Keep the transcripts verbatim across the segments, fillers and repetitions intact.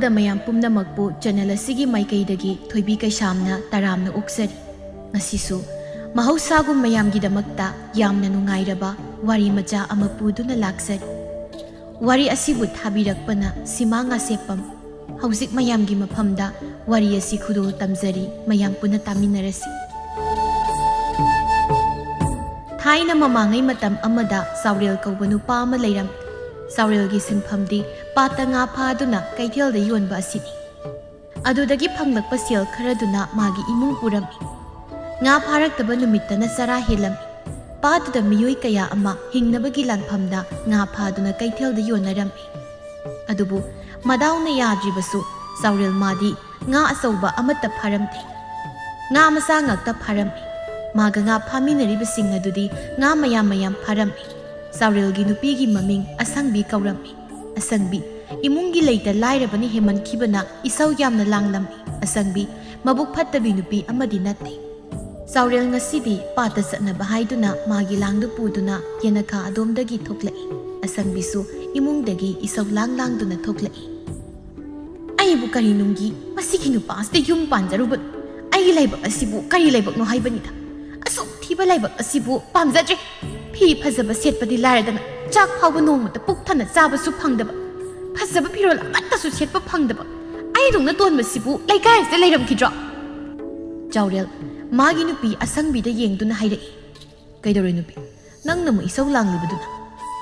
ꯗ ꯃꯌꯥꯝ ꯄꯨꯝꯅꯃꯛꯄꯨ ꯆꯦꯅꯦꯜ ꯑꯁꯤꯒꯤ ꯃꯥꯏꯀꯩꯗꯒꯤ ꯊꯣꯏꯕꯤ ꯀꯩꯁꯥꯝꯅ ꯇꯔꯥꯝꯅ ꯑꯣꯛꯆꯔꯤ꯫ ꯉꯁꯤꯁꯨ ꯃꯍꯧꯁꯥꯒꯨꯝ ꯃꯌꯥꯝꯒꯤꯗꯃꯛꯇ ꯌꯥꯝꯅ ꯅꯨꯡꯉꯥꯏꯔꯕ ꯋꯥꯔꯤ ꯃꯆꯥ ꯑꯃ ꯄꯨꯗꯨꯅ ꯂꯥꯛꯆꯔꯤ꯫ ꯋꯥꯔꯤ ꯑꯁꯤꯕꯨ ꯊꯥꯕꯤꯔꯛꯄꯅ ꯁꯤꯃꯥ ꯉꯥꯁꯦꯞꯄꯝ꯫ ꯍꯧꯖꯤꯛ ꯃꯌꯥꯝꯒꯤ ꯃꯐꯝꯗ ꯋꯥꯔꯤ ꯑꯁꯤ ꯈꯨꯗꯣꯜ ꯇꯝꯖꯔꯤ, ꯃꯌꯥꯝ ꯄꯨꯟꯅ ꯇꯥꯃꯤꯟꯅꯔꯁꯤ꯫ ꯊꯥꯏꯅ ꯃꯃꯥꯡꯉꯩ ꯃꯇꯝ ꯑꯃꯗ ꯆꯥꯎꯔꯦꯜ ꯀꯧꯕ ꯅꯨꯄꯥ ꯑꯃ ꯂꯩꯔꯝꯃꯤ꯫ ꯆꯥꯎꯔꯦꯜꯒꯤ ꯁꯤꯟꯐꯝꯗꯤ ꯄꯥꯠꯇ ꯉꯥ ꯐꯥꯗꯨꯅ ꯀꯩꯊꯦꯜꯗ ꯌꯣꯟꯕ ꯑꯁꯤꯅꯤ꯫ ꯑꯗꯨꯗꯒꯤ ꯐꯪꯂꯛꯄ ꯁꯦꯜ ꯈꯔꯗꯨꯅ ꯃꯥꯒꯤ ꯏꯃꯨꯡ ꯄꯨꯔꯝꯃꯤ꯫ ꯉꯥ ꯐꯥꯔꯛꯇꯕ ꯅꯨꯃꯤꯠꯇꯅ ꯆꯔꯥ ꯍꯦꯜꯂꯝꯃꯤ꯫ ꯄꯥꯠꯇꯨꯗ ꯃꯤꯑꯣꯏ ꯀꯌꯥ ꯑꯃ ꯍꯤꯡꯅꯕꯒꯤ ꯂꯥꯟꯐꯝꯗ ꯉꯥ ꯐꯥꯗꯨꯅ ꯀꯩꯊꯦꯜꯗ ꯌꯣꯟꯅꯔꯝꯃꯤ꯫ ꯑꯗꯨꯕꯨ ꯃꯗꯥꯎꯅ ꯌꯥꯗ꯭ꯔꯤꯕꯁꯨ ꯆꯥꯎꯔꯦꯜ ꯃꯥꯗꯤ ꯉꯥ ꯑꯆꯧꯕ ꯑꯃꯠꯇ ꯐꯥꯔꯝꯗꯦ꯫ ꯉꯥ ꯃꯆꯥ ꯉꯥꯛꯇ ꯐꯥꯔꯝꯃꯤ꯫ ꯃꯥꯒ ꯉꯥ ꯐꯥꯃꯤꯟꯅꯔꯤꯕꯁꯤꯡ ꯑꯗꯨꯗꯤ ꯉꯥ ꯃꯌꯥꯝ ꯃꯌꯥꯝ ꯐꯥꯔꯝꯃꯤ꯫ ꯆꯥꯎꯔꯦꯜꯒꯤ ꯅꯨꯄꯤꯒꯤ ꯃꯃꯤꯡ ꯑꯁꯪꯕꯤ ꯀꯧꯔꯝꯃꯤ꯫ ꯑꯁꯪꯕꯤ ꯏꯃꯨꯡꯒꯤ ꯂꯩꯇ ꯂꯥꯏꯔꯕꯅ ꯍꯦꯟꯃꯟꯈꯤꯕꯅ ꯏꯁꯧ ꯌꯥꯝꯅ ꯂꯥꯡꯂꯝꯃꯤ꯫ ꯑꯁꯪꯕꯤ ꯃꯕꯨꯛ ꯐꯠꯇꯕꯤ ꯅꯨꯄꯤ ꯑꯃꯗꯤ ꯅꯠꯇꯦ꯫ ꯆꯥꯎꯔꯦꯜ ꯉꯁꯤꯗꯤ ꯄꯥꯠꯇ ꯆꯠꯅꯕ ꯍꯥꯏꯗꯨꯅ ꯃꯥꯒꯤ ꯂꯥꯡꯗꯨ ꯄꯨꯗꯨꯅ ꯌꯦꯅꯈꯥ ꯑꯗꯣꯝꯗꯒꯤ ꯊꯣꯛꯂꯛꯏ꯫ ꯑꯁꯪꯕꯤꯁꯨ ꯏꯃꯨꯡꯗꯒꯤ ꯏꯁꯧ ꯂꯥꯡ ꯂꯥꯡꯗꯨꯅ ꯊꯣꯛꯂꯛꯏ꯫ "ꯑꯩꯕꯨ ꯀꯔꯤ ꯅꯨꯡꯒꯤ ꯃꯁꯤꯒꯤ ꯅꯨꯄꯥꯁꯤꯗ ꯌꯨꯝ ꯄꯥꯟꯖꯔꯨꯕꯅꯣ? ꯑꯩꯒꯤ ꯂꯥꯏꯕꯛ ꯑꯁꯤꯕꯨ ꯀꯔꯤ ꯂꯥꯏꯕꯛꯅꯣ ꯍꯥꯏꯕꯅꯤꯗ? ꯑꯁꯨꯛ ꯊꯤꯕ ꯂꯥꯏꯕꯛ ꯑꯁꯤꯕꯨ ꯄꯥꯝꯖꯗ꯭ꯔꯦ꯫ ꯐꯤ ꯐꯖꯕ ꯁꯦꯠꯄꯗꯤ ꯂꯥꯏꯔꯗꯅ ꯆꯥꯛ ꯐꯥꯎꯕ ꯅꯣꯡꯃꯇ ꯄꯨꯛ ꯊꯟꯅ ꯆꯥꯕꯁꯨ ꯐꯪꯗꯕ, ꯐꯖꯕ ꯐꯤꯔꯣꯜ ꯑꯃꯠꯇꯁꯨ ꯁꯦꯠꯄ ꯐꯪꯗꯕ ꯑꯩꯗꯧꯅ ꯇꯣꯟꯕꯁꯤꯕꯨ ꯂꯩꯀꯥꯏ ꯑꯁꯤꯗ ꯂꯩꯔꯝꯈꯤꯗ꯭ꯔꯣ?" ꯆꯥꯎꯔꯦꯜ ꯃꯥꯒꯤ ꯅꯨꯄꯤ ꯑꯁꯪꯕꯤꯗ ꯌꯦꯡꯗꯨꯅ ꯍꯥꯏꯔꯛꯏ꯫ "ꯀꯩꯗꯧꯔꯦ ꯅꯨꯄꯤ? ꯅꯪꯅ ꯑꯃꯨꯛ ꯏꯁꯧ ꯂꯥꯡꯂꯤꯕꯗꯨꯅ?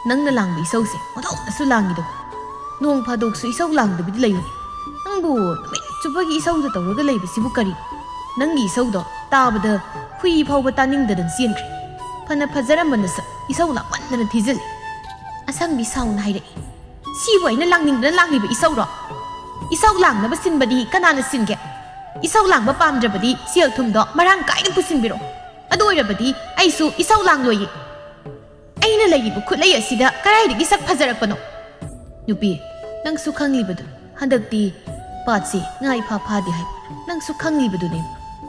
ꯅꯪꯅ ꯂꯥꯡꯕ ꯏꯁꯧꯁꯦ ꯑꯣꯟꯊꯣꯛꯅꯁꯨ ꯂꯥꯡꯉꯤꯗꯣ꯫ ꯅꯣꯡ ꯐꯥꯗꯣꯛꯁꯨ ꯏꯁꯧ ꯂꯥꯡꯗꯕꯤꯗ ꯂꯩꯌꯨꯅꯦ꯫ ꯅꯪꯕꯨ ꯅꯨꯃꯤꯠ ꯆꯨꯞꯄꯒꯤ ꯏꯁꯧꯗ ꯇꯧꯔꯒ ꯂꯩꯕꯁꯤꯕꯨ ꯀꯔꯤ? ꯅꯪꯒꯤ ꯏꯁꯧꯗꯣ ꯇꯥꯕꯗ ꯍꯨꯏ ꯐꯥꯎꯕ ꯇꯥꯅꯤꯡꯗꯗꯅ ꯆꯦꯟꯈ꯭ꯔꯦ꯫ ꯐꯅ ꯐꯖꯔꯝꯕ ꯅꯁꯛ ꯏꯁꯧ ꯂꯥꯡꯃꯟꯗꯅ ꯊꯤꯖꯤꯜꯂꯦ꯫" ꯑꯁꯪꯕꯤ ꯁꯥꯎꯅ ꯍꯥꯏꯔꯛꯏ꯫ "ꯁꯤꯕꯨ ꯑꯩꯅ ꯂꯥꯡꯅꯤꯡꯗꯅ ꯂꯥꯡꯂꯤꯕ ꯏꯁꯧꯔꯣ? ꯏꯁꯧ ꯂꯥꯡꯅꯕ ꯁꯤꯟꯕꯗꯤ ꯀꯅꯥꯅ ꯁꯤꯟꯒꯦ? ꯏꯁꯧ ꯂꯥꯡꯕ ꯄꯥꯝꯗ꯭ꯔꯕꯗꯤ ꯁꯦꯜ ꯊꯨꯝꯗꯣ ꯃꯔꯥꯡ ꯀꯥꯏꯅ ꯄꯨꯁꯤꯟꯕꯤꯔꯣ꯫ ꯑꯗꯨ ꯑꯣꯏꯔꯕꯗꯤ ꯑꯩꯁꯨ ꯏꯁꯧ ꯂꯥꯡꯂꯣꯏꯌꯦ꯫ ꯑꯩꯅ ꯂꯩꯔꯤꯕ ꯈꯨꯠꯂꯩ ꯑꯁꯤꯗ ꯀꯗꯥꯏꯗꯒꯤ ꯁꯛ ꯐꯖꯔꯛꯄꯅꯣ?" "ꯅꯨꯄꯤ, ꯅꯪꯁꯨ ꯈꯪꯂꯤꯕꯗꯨ, ꯍꯟꯗꯛꯇꯤ ꯄꯥꯠꯁꯤ ꯉꯥ ꯏꯐꯥ ꯐꯥꯗꯦ ꯍꯥꯏꯕ ꯅꯪꯁꯨ ꯈꯪꯂꯤꯕꯗꯨꯅꯤ꯫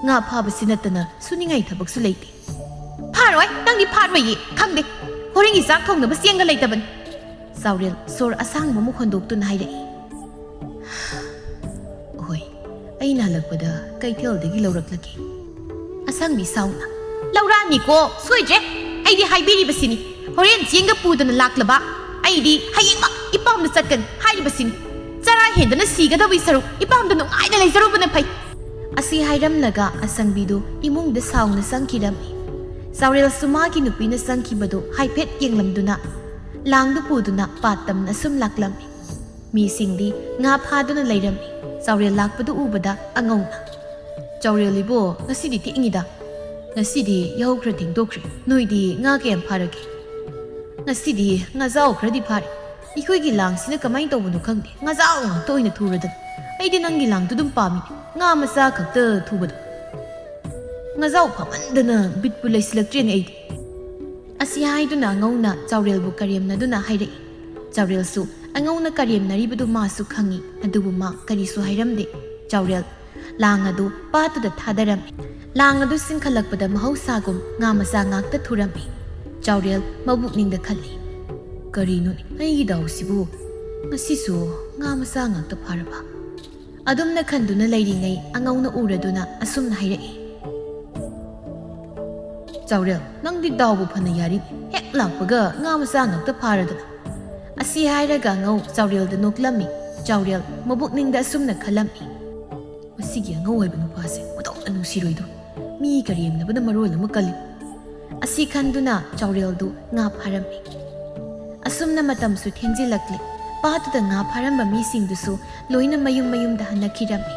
ꯉꯥ ꯐꯥꯕꯁꯤ ꯅꯠꯇꯅ ꯁꯨꯅꯤꯡꯉꯥꯏ ꯊꯕꯛꯁꯨ ꯂꯩꯇꯦ꯫" "ꯐꯥꯔꯣꯏ, ꯅꯪꯗꯤ ꯐꯥꯔꯣꯏꯌꯦ, ꯈꯪꯗꯦ꯫ ꯍꯣꯔꯦꯟꯒꯤ ꯆꯥꯛ ꯊꯣꯡꯅꯕ ꯆꯦꯡꯒ ꯂꯩꯇꯕꯅꯤ꯫" ꯆꯥꯎꯔꯦꯜ ꯁꯣꯔ ꯑꯁꯥꯡꯕ ꯑꯃ ꯍꯣꯟꯗꯣꯛꯇꯨꯅ ꯍꯥꯏꯔꯛꯏ꯫ ꯑꯩꯅ ꯍꯜꯂꯛꯄꯗ ꯀꯩꯊꯦꯜꯗꯒꯤ ꯂꯧꯔꯛꯂꯒꯦ꯫ ꯑꯁꯪꯕꯤ ꯁꯥꯎꯅ, "ꯂꯧꯔꯛꯑꯅꯤꯀꯣ, ꯁꯣꯏꯗ꯭ꯔꯦ꯫ ꯑꯩꯗꯤ ꯍꯥꯏꯕꯤꯔꯤꯕꯁꯤꯅꯤ, ꯍꯣꯔꯦꯟ ꯆꯦꯡꯒ ꯄꯨꯗꯅ ꯂꯥꯛꯂꯕ ꯑꯩꯗꯤ ꯍꯌꯦꯡꯃꯛ ꯏꯄꯥꯝꯗ ꯆꯠꯀꯅꯤ ꯍꯥꯏꯔꯤꯕꯁꯤꯅꯤ꯫ ꯆꯔꯥ ꯍꯦꯟꯗꯅ ꯁꯤꯒꯗꯕꯒꯤ ꯁꯔꯨꯛ ꯏꯄꯥꯝꯗ ꯅꯨꯡꯉꯥꯏꯅ ꯂꯩꯖꯔꯨꯕꯅ ꯐꯩ"꯫ ꯑꯁꯤ ꯍꯥꯏꯔꯝꯂꯒ ꯑꯁꯪꯕꯤꯗꯨ ꯏꯃꯨꯡꯗ ꯁꯥꯎꯅ ꯆꯪꯈꯤꯔꯝꯃꯤ꯫ ꯆꯥꯎꯔꯦꯜꯁꯨ ꯃꯥꯒꯤ ꯅꯨꯄꯤꯅ ꯆꯪꯈꯤꯕꯗꯨ ꯍꯥꯏꯐꯦꯠ ꯌꯦꯡꯂꯝꯗꯨꯅ ꯂꯥꯡꯗꯨ ꯄꯨꯗꯨꯅ ꯄꯥꯠ ꯇꯝꯅ ꯁꯨꯝ ꯂꯥꯛꯂꯝꯃꯤ꯫ ꯃꯤꯁꯤꯡꯗꯤ ꯉꯥ ꯐꯥꯗꯨꯅ ꯂꯩꯔꯝꯃꯤ꯫ ꯆꯥꯎꯔꯦꯜ ꯂꯥꯛꯄꯗꯨ ꯎꯕꯗ ꯑꯉꯧꯅ, "ꯆꯥꯎꯔꯦꯜ ꯏꯕꯣ, ꯉꯁꯤꯗꯤ ꯊꯦꯡꯉꯤꯗ꯫ ꯉꯁꯤꯗꯤ ꯌꯥꯍꯧ ꯈꯔ ꯊꯦꯡꯗꯣꯛꯈ꯭ꯔꯦ꯫ ꯅꯣꯏꯗꯤ ꯉꯥ ꯀꯌꯥꯝ ꯐꯥꯔꯒꯦ?" "ꯉꯁꯤꯗꯤ ꯉꯥꯖꯥꯎ ꯈꯔꯗꯤ ꯐꯥꯔꯦ꯫ ꯑꯩꯈꯣꯏꯒꯤ ꯂꯥꯡꯁꯤꯅ ꯀꯃꯥꯏꯅ ꯇꯧꯕꯅꯣ ꯈꯪꯗꯦ, ꯉꯥꯖꯥꯎ ꯉꯥꯛꯇ ꯑꯣꯏꯅ ꯊꯨꯔꯗꯅ꯫ ꯑꯩꯗꯤ ꯅꯪꯒꯤ ꯂꯥꯡꯗꯨ ꯑꯗꯨꯝ ꯄꯥꯝꯃꯤ, ꯉꯥ ꯃꯆꯥ ꯈꯛꯇ ꯊꯨꯕꯗꯣ꯫ ꯉꯥꯖꯥꯎ ꯐꯥꯃꯟꯗꯅ ꯕꯤꯠꯄꯨ ꯂꯩꯁꯤꯜꯂꯛꯇ꯭ꯔꯦꯅꯦ ꯑꯩꯗꯤ"꯫ ꯑꯁꯤ ꯍꯥꯏꯗꯨꯅ ꯑꯉꯧꯅ ꯆꯥꯎꯔꯦꯜꯕꯨ ꯀꯔꯦꯝꯅꯗꯨꯅ ꯍꯥꯏꯔꯛꯏ꯫ ꯆꯥꯎꯔꯦꯜꯁꯨ ꯑꯉꯧꯅ ꯀꯔꯦꯝꯅꯔꯤꯕꯗꯨ ꯃꯥꯁꯨ ꯈꯪꯏ, ꯑꯗꯨꯕꯨ ꯃꯥ ꯀꯔꯤꯁꯨ ꯍꯥꯏꯔꯝꯗꯦ꯫ ꯆꯥꯎꯔꯦꯜ ꯂꯥꯡ ꯑꯗꯨ ꯄꯥꯠꯇꯨꯗ ꯊꯥꯗꯔꯝꯃꯤ꯫ ꯂꯥꯡ ꯑꯗꯨ ꯆꯤꯡꯈꯠꯂꯛꯄꯗ ꯃꯍꯧꯁꯥꯒꯨꯝ ꯉꯥ ꯃꯆꯥ ꯉꯥꯛꯇ ꯊꯨꯔꯝꯃꯤ꯫ ꯆꯥꯎꯔꯦꯜ ꯃꯕꯨꯛꯅꯤꯡꯗ ꯈꯜꯂꯤ, "ꯀꯔꯤꯅꯣꯅꯦ, ꯑꯩꯒꯤ ꯗꯥꯎꯁꯤꯕꯨ ꯉꯁꯤꯁꯨ ꯉꯥ ꯃꯆꯥ ꯉꯥꯛꯇ ꯐꯥꯔꯕ?" ꯑꯗꯨꯝꯅ ꯈꯟꯗꯨꯅ ꯂꯩꯔꯤꯉꯩ ꯑꯉꯧꯅ ꯎꯔꯗꯨꯅ ꯑꯁꯨꯝꯅ ꯍꯥꯏꯔꯛꯏ, "ꯆꯥꯎꯔꯦꯜ, ꯅꯪꯗꯤ ꯗꯥꯎꯕꯨ ꯐꯅ ꯌꯥꯔꯤ, ꯍꯦꯛ ꯂꯥꯛꯄꯒ ꯉꯥ ꯃꯆꯥ ꯉꯥꯛꯇ ꯐꯥꯔꯗꯅ"꯫ ꯑꯁꯤ ꯍꯥꯏꯔꯒ ꯑꯉꯧ ꯆꯥꯎꯔꯦꯜꯗ ꯅꯣꯛꯂꯝꯃꯤ꯫ ꯆꯥꯎꯔꯦꯜ ꯃꯕꯨꯛꯅꯤꯡꯗ ꯑꯁꯨꯝꯅ ꯈꯜꯂꯝꯃꯤ, "ꯃꯁꯤꯒꯤ ꯑꯉꯧ ꯍꯥꯏꯕ ꯅꯨꯄꯥꯁꯦ ꯃꯇꯧꯅ ꯅꯨꯡꯁꯤꯔꯣꯏꯗꯣ, ꯃꯤ ꯀꯔꯦꯝꯅꯕꯅ ꯃꯔꯣꯜ ꯑꯃ ꯀꯜꯂꯤ"꯫ ꯑꯁꯤ ꯈꯟꯗꯨꯅ ꯆꯥꯎꯔꯦꯜꯗꯨ ꯉꯥ ꯐꯥꯔꯝꯃꯤ꯫ ꯑꯁꯨꯝꯅ ꯃꯇꯝꯁꯨ ꯊꯦꯡꯖꯤꯜꯂꯛꯂꯦ꯫ ꯄꯥꯠꯇꯨꯗ ꯉꯥ ꯐꯥꯔꯝꯕ ꯃꯤꯁꯤꯡꯗꯨꯁꯨ ꯂꯣꯏꯅ ꯃꯌꯨꯝ ꯃꯌꯨꯝꯗ ꯍꯟꯅꯈꯤꯔꯝꯃꯤ꯫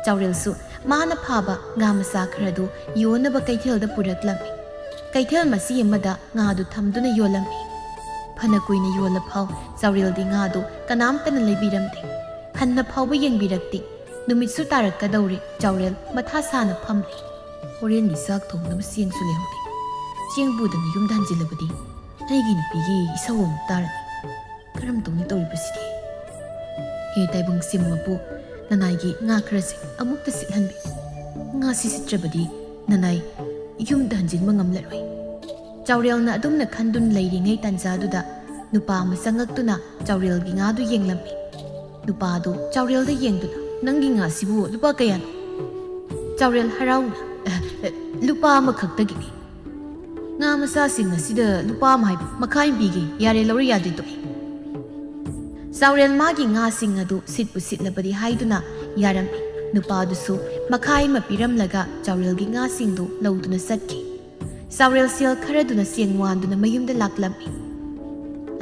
ꯆꯥꯎꯔꯦꯜꯁꯨ ꯃꯥꯅ ꯐꯥꯕ ꯉꯥ ꯃꯆꯥ ꯈꯔꯗꯨ ꯌꯣꯟꯅꯕ ꯀꯩꯊꯦꯜꯗ ꯄꯨꯔꯛꯂꯝꯃꯤ꯫ ꯀꯩꯊꯦꯜ ꯃꯆꯤ ꯑꯃꯗ ꯉꯥꯗꯨ ꯊꯝꯗꯨꯅ ꯌꯣꯜꯂꯝꯃꯤ꯫ ꯐꯅ ꯀꯨꯏꯅ ꯌꯣꯜꯂ ꯐꯥꯎ ꯆꯥꯎꯔꯦꯜꯗꯤ ꯉꯥꯗꯨ ꯀꯅꯥꯝꯇꯅ ꯂꯩꯕꯤꯔꯝꯗꯦ꯫ ꯍꯟꯅ ꯐꯥꯎꯕ ꯌꯦꯡꯕꯤꯔꯛꯇꯦ꯫ ꯅꯨꯃꯤꯠꯁꯨ ꯇꯥꯔꯛꯀꯗꯧꯔꯦ꯫ ꯆꯥꯎꯔꯦꯜ ꯃꯊꯥ ꯁꯥꯅ ꯐꯝꯂꯤ꯫ ꯍꯣꯔꯦꯟꯒꯤ ꯆꯥꯛ ꯊꯣꯡꯅꯕ ꯆꯦꯡꯁꯨ ꯂꯩꯍꯧꯗꯦ꯫ ꯆꯦꯡ ꯄꯨꯗꯅ ꯌꯨꯝꯗ ꯍꯟꯖꯤꯜꯂꯕꯗꯤ ꯑꯩꯒꯤ ꯅꯨꯄꯤꯒꯤ ꯏꯁꯧ ꯑꯃꯨꯛ ꯇꯥꯔꯅꯤ꯫ ꯀꯔꯝ ꯇꯧꯅꯤ ꯇꯧꯔꯤꯕꯁꯤꯗꯤ? ꯍꯦ ꯇꯥꯏꯕꯪ ꯁꯤꯝ ꯃꯄꯨ, ꯅꯅꯥꯏꯒꯤ ꯉꯥ ꯈꯔꯁꯦ ꯑꯃꯨꯛꯇ ꯁꯤꯠꯍꯟꯕꯤ꯫ ꯉꯥꯁꯤ ꯁꯤꯠꯇ꯭ꯔꯕꯗꯤ ꯅꯅꯥꯏ ꯌꯨꯝꯗ ꯍꯟꯖꯤꯟꯕ ꯉꯝꯂꯔꯣꯏ꯫ ꯆꯥꯎꯔꯦꯜꯅ ꯑꯗꯨꯝꯅ ꯈꯟꯗꯨꯅ ꯂꯩꯔꯤꯉꯩ ꯇꯥꯟꯖꯥꯗꯨꯗ ꯅꯨꯄꯥ ꯑꯃ ꯆꯪꯉꯛꯇꯨꯅ ꯆꯥꯎꯔꯦꯜꯒꯤ ꯉꯥꯗꯨ ꯌꯦꯡꯂꯝꯃꯤ꯫ ꯅꯨꯄꯥꯗꯨ ꯆꯥꯎꯔꯦꯜꯗ ꯌꯦꯡꯗꯨꯅ, "ꯅꯪꯒꯤ ꯉꯥꯁꯤꯕꯨ ꯂꯨꯄꯥ ꯀꯌꯥꯅꯣ?" ꯆꯥꯎꯔꯦꯜ ꯍꯔꯥꯎꯅ, "ꯑꯦ, ꯑꯦ, ꯂꯨꯄꯥ ꯑꯃꯈꯛꯇꯒꯤꯅꯤ꯫ ꯉꯥ ꯃꯆꯥꯁꯤꯡ ꯑꯁꯤꯗ ꯂꯨꯄꯥ ꯑꯃ ꯍꯥꯏꯕ, ꯃꯈꯥꯏ ꯑꯃ ꯄꯤꯒꯦ, ꯌꯥꯔꯦ, ꯂꯧꯔ ꯌꯥꯗꯦ ꯇꯣꯛꯑꯦ꯫" ꯆꯥꯎꯔꯦꯜ ꯃꯥꯒꯤ ꯉꯥꯁꯤꯡ ꯑꯗꯨ ꯁꯤꯠꯄꯨ ꯁꯤꯠꯂꯕꯗꯤ ꯍꯥꯏꯗꯨꯅ ꯌꯥꯔꯝꯃꯤ꯫ ꯅꯨꯄꯥꯗꯨꯁꯨ ꯃꯈꯥꯏ ꯑꯃ ꯄꯤꯔꯝꯂꯒ ꯆꯥꯎꯔꯦꯜꯒꯤ ꯉꯥꯁꯤꯡꯗꯨ ꯂꯧꯗꯨꯅ ꯆꯠꯈꯤ꯫ ꯆꯥꯎꯔꯦꯜ ꯁꯦꯜ ꯈꯔꯗꯨꯅ ꯆꯦꯡ ꯋꯥꯟꯗꯨꯅ ꯃꯌꯨꯝꯗ ꯂꯥꯛꯂꯝꯃꯤ꯫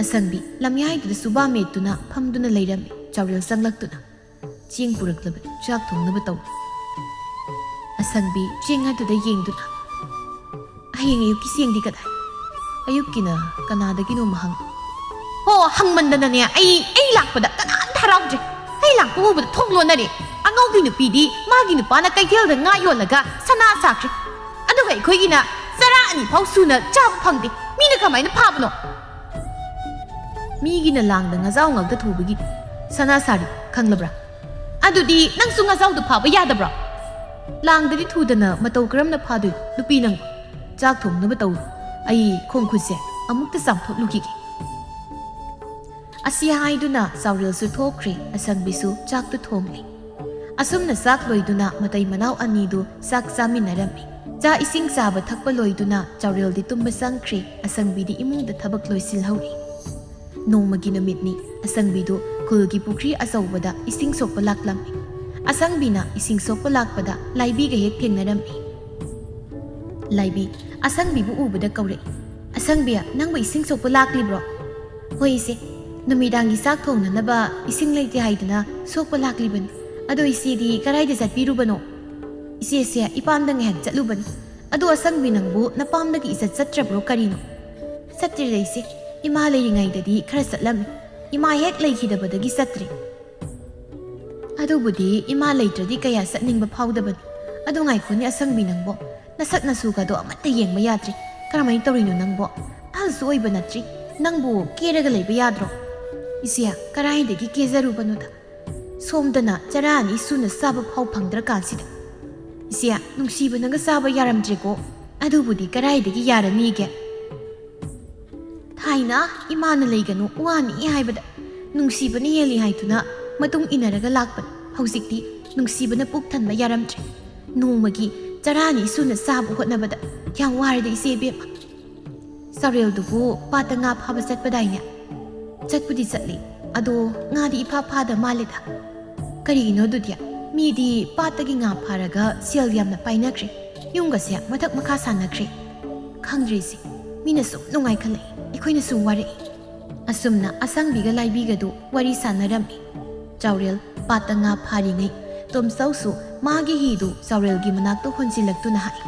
ꯑꯁꯪꯕꯤ ꯂꯝꯌꯥꯏꯗꯨꯗ ꯁꯨꯕꯥ ꯃꯦꯠꯇꯨꯅ ꯐꯝꯗꯨꯅ ꯂꯩꯔꯝꯃꯤ꯫ ꯆꯥꯎꯔꯦꯜ ꯆꯪꯂꯛꯇꯨꯅ, "ꯆꯦꯡ ꯄꯨꯔꯛꯂꯕꯅꯤ, ꯆꯥꯛ ꯊꯣꯡꯅꯕ ꯇꯧ꯫" ꯑꯁꯪꯕꯤ ꯆꯦꯡ ꯑꯗꯨꯗ ꯌꯦꯡꯗꯨꯅ, "ꯍꯌꯦꯡ ꯑꯌꯨꯛꯀꯤ ꯆꯦꯡꯗꯤ ꯀꯗꯥꯏ? ꯑꯌꯨꯛꯀꯤꯅ ꯀꯅꯥꯗꯒꯤꯅꯣ ꯑꯃ ꯍꯪ꯫" "ꯍꯣ, ꯍꯪꯃꯟꯗꯅꯅꯦ, ꯑꯩ, ꯑꯩ ꯂꯥꯛꯄꯗ ꯀꯅꯥꯝꯇ ꯍꯔꯥꯎꯗ꯭ꯔꯦ꯫ ꯑꯩ ꯂꯥꯛꯄ ꯎꯕꯗ ꯊꯣꯡ ꯂꯣꯟꯅꯔꯦ꯫ ꯑꯉꯥꯎꯕꯤ ꯅꯨꯄꯤꯗꯤ ꯃꯥꯒꯤ ꯅꯨꯄꯥꯅ ꯀꯩꯊꯦꯜꯗ ꯉꯥ ꯌꯣꯜꯂꯒ ꯁꯅꯥ ꯁꯥꯈ꯭ꯔꯦ꯫ ꯑꯗꯨꯒ ꯑꯩꯈꯣꯏꯒꯤꯅ ꯆꯔꯥ ꯑꯅꯤ ꯐꯥꯎ ꯁꯨꯅ ꯆꯥꯕ ꯐꯪꯗꯦ꯫ ꯃꯤꯅ ꯀꯃꯥꯏꯅ ꯐꯥꯕꯅꯣ?" "ꯃꯤꯒꯤꯅ ꯂꯥꯡꯗ ꯉꯥꯖꯥꯎ ꯉꯥꯛꯇ ꯊꯨꯕꯒꯤ ꯁꯅꯥ ꯁꯥꯔꯤ, ꯈꯪꯂꯕ꯭ꯔꯥ? ꯑꯗꯨꯗꯤ ꯅꯪꯁꯨ ꯉꯥꯖꯥꯎꯗ ꯐꯥꯕ ꯌꯥꯗꯕ꯭ꯔꯣ? ꯂꯥꯡꯗꯗꯤ ꯊꯨꯗꯅ ꯃꯇꯧ ꯀꯔꯝꯅ ꯐꯥꯗꯣꯏꯅꯣ? ꯅꯨꯄꯤ ꯅꯪꯕꯨ, ꯆꯥꯛ ꯊꯣꯡꯅꯕ ꯇꯧꯔꯨ꯫ ꯑꯩ ꯈꯣꯡ ꯈꯨꯠꯁꯦ ꯑꯃꯨꯛꯇ ꯆꯥꯝꯊꯣꯛꯂꯨꯈꯤꯒꯦ꯫" ꯑꯁꯤ ꯍꯥꯏꯗꯨꯅ ꯆꯥꯎꯔꯦꯜꯁꯨ ꯊꯣꯛꯈ꯭ꯔꯦ, ꯑꯁꯪꯕꯤꯁꯨ ꯆꯥꯛꯇꯨ ꯊꯣꯡꯂꯦ꯫ ꯑꯁꯨꯝꯅ ꯆꯥꯛ ꯂꯣꯏꯗꯨꯅ ꯃꯇꯩ ꯃꯅꯥꯎ ꯑꯅꯤꯗꯨ ꯆꯥꯛ ꯆꯥꯃꯤꯟꯅꯔꯝꯃꯤ꯫ ꯆꯥꯛ ꯏꯁꯤꯡ ꯆꯥꯕ ꯊꯛꯄ ꯂꯣꯏꯗꯨꯅ ꯆꯥꯎꯔꯦꯜꯗꯤ ꯇꯨꯝꯕ ꯆꯪꯈ꯭ꯔꯦ, ꯑꯁꯪꯕꯤꯗꯤ ꯏꯃꯨꯡꯗ ꯊꯕꯛ ꯂꯣꯏꯁꯤꯜꯍꯧꯔꯤ꯫ ꯅꯣꯡꯃꯒꯤ ꯅꯨꯃꯤꯠꯅꯤ꯫ ꯑꯁꯪꯕꯤꯗꯨ ꯈꯨꯜꯒꯤ ꯄꯨꯈ꯭ꯔꯤ ꯑꯆꯧꯕꯗ ꯏꯁꯤꯡ ꯁꯣꯛꯄ ꯂꯥꯛꯂꯝꯃꯤ꯫ ꯑꯁꯪꯕꯤꯅ ꯏꯁꯤꯡ ꯁꯣꯛꯄ ꯂꯥꯛꯄꯗ ꯂꯥꯏꯕꯤꯒ ꯍꯦꯛ ꯊꯦꯡꯅꯔꯝꯃꯤ꯫ ꯂꯥꯏꯕꯤ ꯑꯁꯪꯕꯤꯕꯨ ꯎꯕꯗ ꯀꯧꯔꯛꯏ, "ꯑꯁꯪꯕꯤ, ꯅꯪꯕꯨ ꯏꯁꯤꯡ ꯁꯣꯛꯄ ꯂꯥꯛꯂꯤꯕ꯭ꯔꯣ?" "ꯍꯣꯏ ꯏꯆꯦ, ꯅꯨꯃꯤꯗꯥꯡꯒꯤ ꯆꯥꯛ ꯊꯣꯡꯅꯅꯕ ꯏꯁꯤꯡ ꯂꯩꯇꯦ ꯍꯥꯏꯗꯨꯅ ꯁꯣꯛꯄ ꯂꯥꯛꯂꯤꯕꯅꯤ꯫ ꯑꯗꯣ ꯏꯆꯦꯗꯤ ꯀꯗꯥꯏꯗ ꯆꯠꯄꯤꯔꯨꯕꯅꯣ?" "ꯏꯆꯦꯁꯦ ꯏꯄꯥꯝꯗ ꯉꯥꯏꯍꯥꯛ ꯆꯠꯂꯨꯕꯅꯤ꯫ ꯑꯗꯣ ꯑꯁꯪꯕꯤ, ꯅꯪꯕꯨ ꯅꯄꯥꯝꯗꯒꯤ ꯏꯆꯠ ꯆꯠꯇ꯭ꯔꯕ꯭ꯔꯣ ꯀꯔꯤꯅꯣ?" "ꯆꯠꯇ꯭ꯔꯦꯗ ꯏꯆꯦ, ꯏꯃꯥ ꯂꯩꯔꯤꯉꯩꯗꯗꯤ ꯈꯔ ꯆꯠꯂꯝꯃꯤ꯫ ꯏꯃꯥ ꯍꯦꯛ ꯂꯩꯈꯤꯗꯕꯗꯒꯤ ꯆꯠꯇ꯭ꯔꯦ꯫" "ꯑꯗꯨꯕꯨꯗꯤ ꯏꯃꯥ ꯂꯩꯇ꯭ꯔꯗꯤ ꯀꯌꯥ ꯆꯠꯅꯤꯡꯕ ꯐꯥꯎꯗꯕꯅꯤ꯫ ꯑꯗꯣ ꯉꯥꯏꯈꯣꯅꯦ ꯑꯁꯪꯕꯤ, ꯅꯪꯕꯣ ꯅꯁꯛ ꯅꯁꯨꯒꯗꯣ ꯑꯃꯠꯇ ꯌꯦꯡꯕ ꯌꯥꯗ꯭ꯔꯤ꯫ ꯀꯔꯝꯍꯥꯏꯅ ꯇꯧꯔꯤꯅꯣ ꯅꯪꯕꯣ? ꯑꯍꯜꯁꯨ ꯑꯣꯏꯕ ꯅꯠꯇ꯭ꯔꯤ꯫ ꯅꯪꯕꯨ ꯀꯦꯔꯒ ꯂꯩꯕ ꯌꯥꯗ꯭ꯔꯣ?" "ꯏꯆꯦ, ꯀꯗꯥꯏꯗꯒꯤ ꯀꯦꯖꯔꯨꯕꯅꯣꯗ? ꯁꯣꯝꯗꯅ ꯆꯔꯥ ꯑꯅꯤ ꯁꯨꯅ ꯆꯥꯕ ꯐꯥꯎ ꯐꯪꯗ꯭ꯔꯀꯥꯟꯁꯤꯗ꯫" "ꯏꯆꯦ, ꯅꯨꯡꯁꯤꯕꯅꯒ ꯆꯥꯕ ꯌꯥꯔꯝꯗ꯭ꯔꯦꯀꯣ꯫" "ꯑꯗꯨꯕꯨꯗꯤ ꯀꯗꯥꯏꯗꯒꯤ ꯌꯥꯔꯅꯤꯒꯦ? ꯊꯥꯏꯅ ꯏꯃꯥꯅ ꯂꯩꯒꯅꯨ, ꯋꯥꯅꯤ ꯍꯥꯏꯕꯗ ꯅꯨꯡꯁꯤꯕꯅ ꯍꯦꯜꯂꯤ ꯍꯥꯏꯗꯨꯅ ꯃꯇꯨꯡ ꯏꯟꯅꯔꯒ ꯂꯥꯛꯄꯅꯤ꯫ ꯍꯧꯖꯤꯛꯇꯤ ꯅꯨꯡꯁꯤꯕꯅ ꯄꯨꯛ ꯊꯟꯕ ꯌꯥꯔꯝꯗ꯭ꯔꯦ꯫ ꯅꯣꯡꯃꯒꯤ ꯆꯔꯥ ꯑꯅꯤ ꯁꯨꯅ ꯆꯥꯕ ꯍꯣꯠꯅꯕꯗ ꯌꯥꯝ ꯋꯥꯔꯦꯗ, ꯏꯆꯦ ꯏꯕꯦꯝꯃ꯫ ꯆꯥꯎꯔꯦꯜꯗꯨꯕꯨ ꯄꯥꯠꯇ ꯉꯥ ꯐꯥꯕ ꯆꯠꯄꯗꯥꯏꯅꯦ? ꯆꯠꯄꯨꯗꯤ ꯆꯠꯂꯤ, ꯑꯗꯣ ꯉꯥꯗꯤ ꯏꯐꯥ ꯐꯥꯗ ꯃꯥꯜꯂꯦꯗ꯫ ꯀꯔꯤꯒꯤꯅꯣ ꯑꯗꯨꯗꯤ? ꯃꯤꯗꯤ ꯄꯥꯠꯇꯒꯤ ꯉꯥ ꯐꯥꯔꯒ ꯁꯦꯜ ꯌꯥꯝꯅ ꯄꯥꯏꯅꯈ꯭ꯔꯦ, ꯌꯨꯝꯒꯁꯦ ꯃꯊꯛ ꯃꯈꯥ ꯁꯥꯟꯅꯈ꯭ꯔꯦ꯫ ꯈꯪꯗ꯭ꯔꯤꯁꯦ, ꯃꯤꯅ ꯁꯨꯝ ꯅꯨꯡꯉꯥꯏꯈꯠꯂꯛꯏ, ꯑꯩꯈꯣꯏꯅ ꯁꯨꯝ ꯋꯥꯔꯛꯏ꯫ ꯑꯁꯨꯝꯅ ꯑꯁꯪꯕꯤꯒ ꯂꯥꯏꯕꯤꯒꯗꯨ ꯋꯥꯔꯤ ꯁꯥꯟꯅꯔꯝꯃꯤ꯫ ꯆꯥꯎꯔꯦꯜ ꯄꯥꯠꯇ ꯉꯥ ꯐꯥꯔꯤꯉꯩ ꯇꯣꯝꯆꯧꯁꯨ ꯃꯥꯒꯤ ꯍꯤꯗꯨ ꯆꯥꯎꯔꯦꯜꯒꯤ ꯃꯅꯥꯛꯇ ꯍꯣꯟꯖꯤꯜꯂꯛꯇꯨꯅ ꯍꯥꯏ,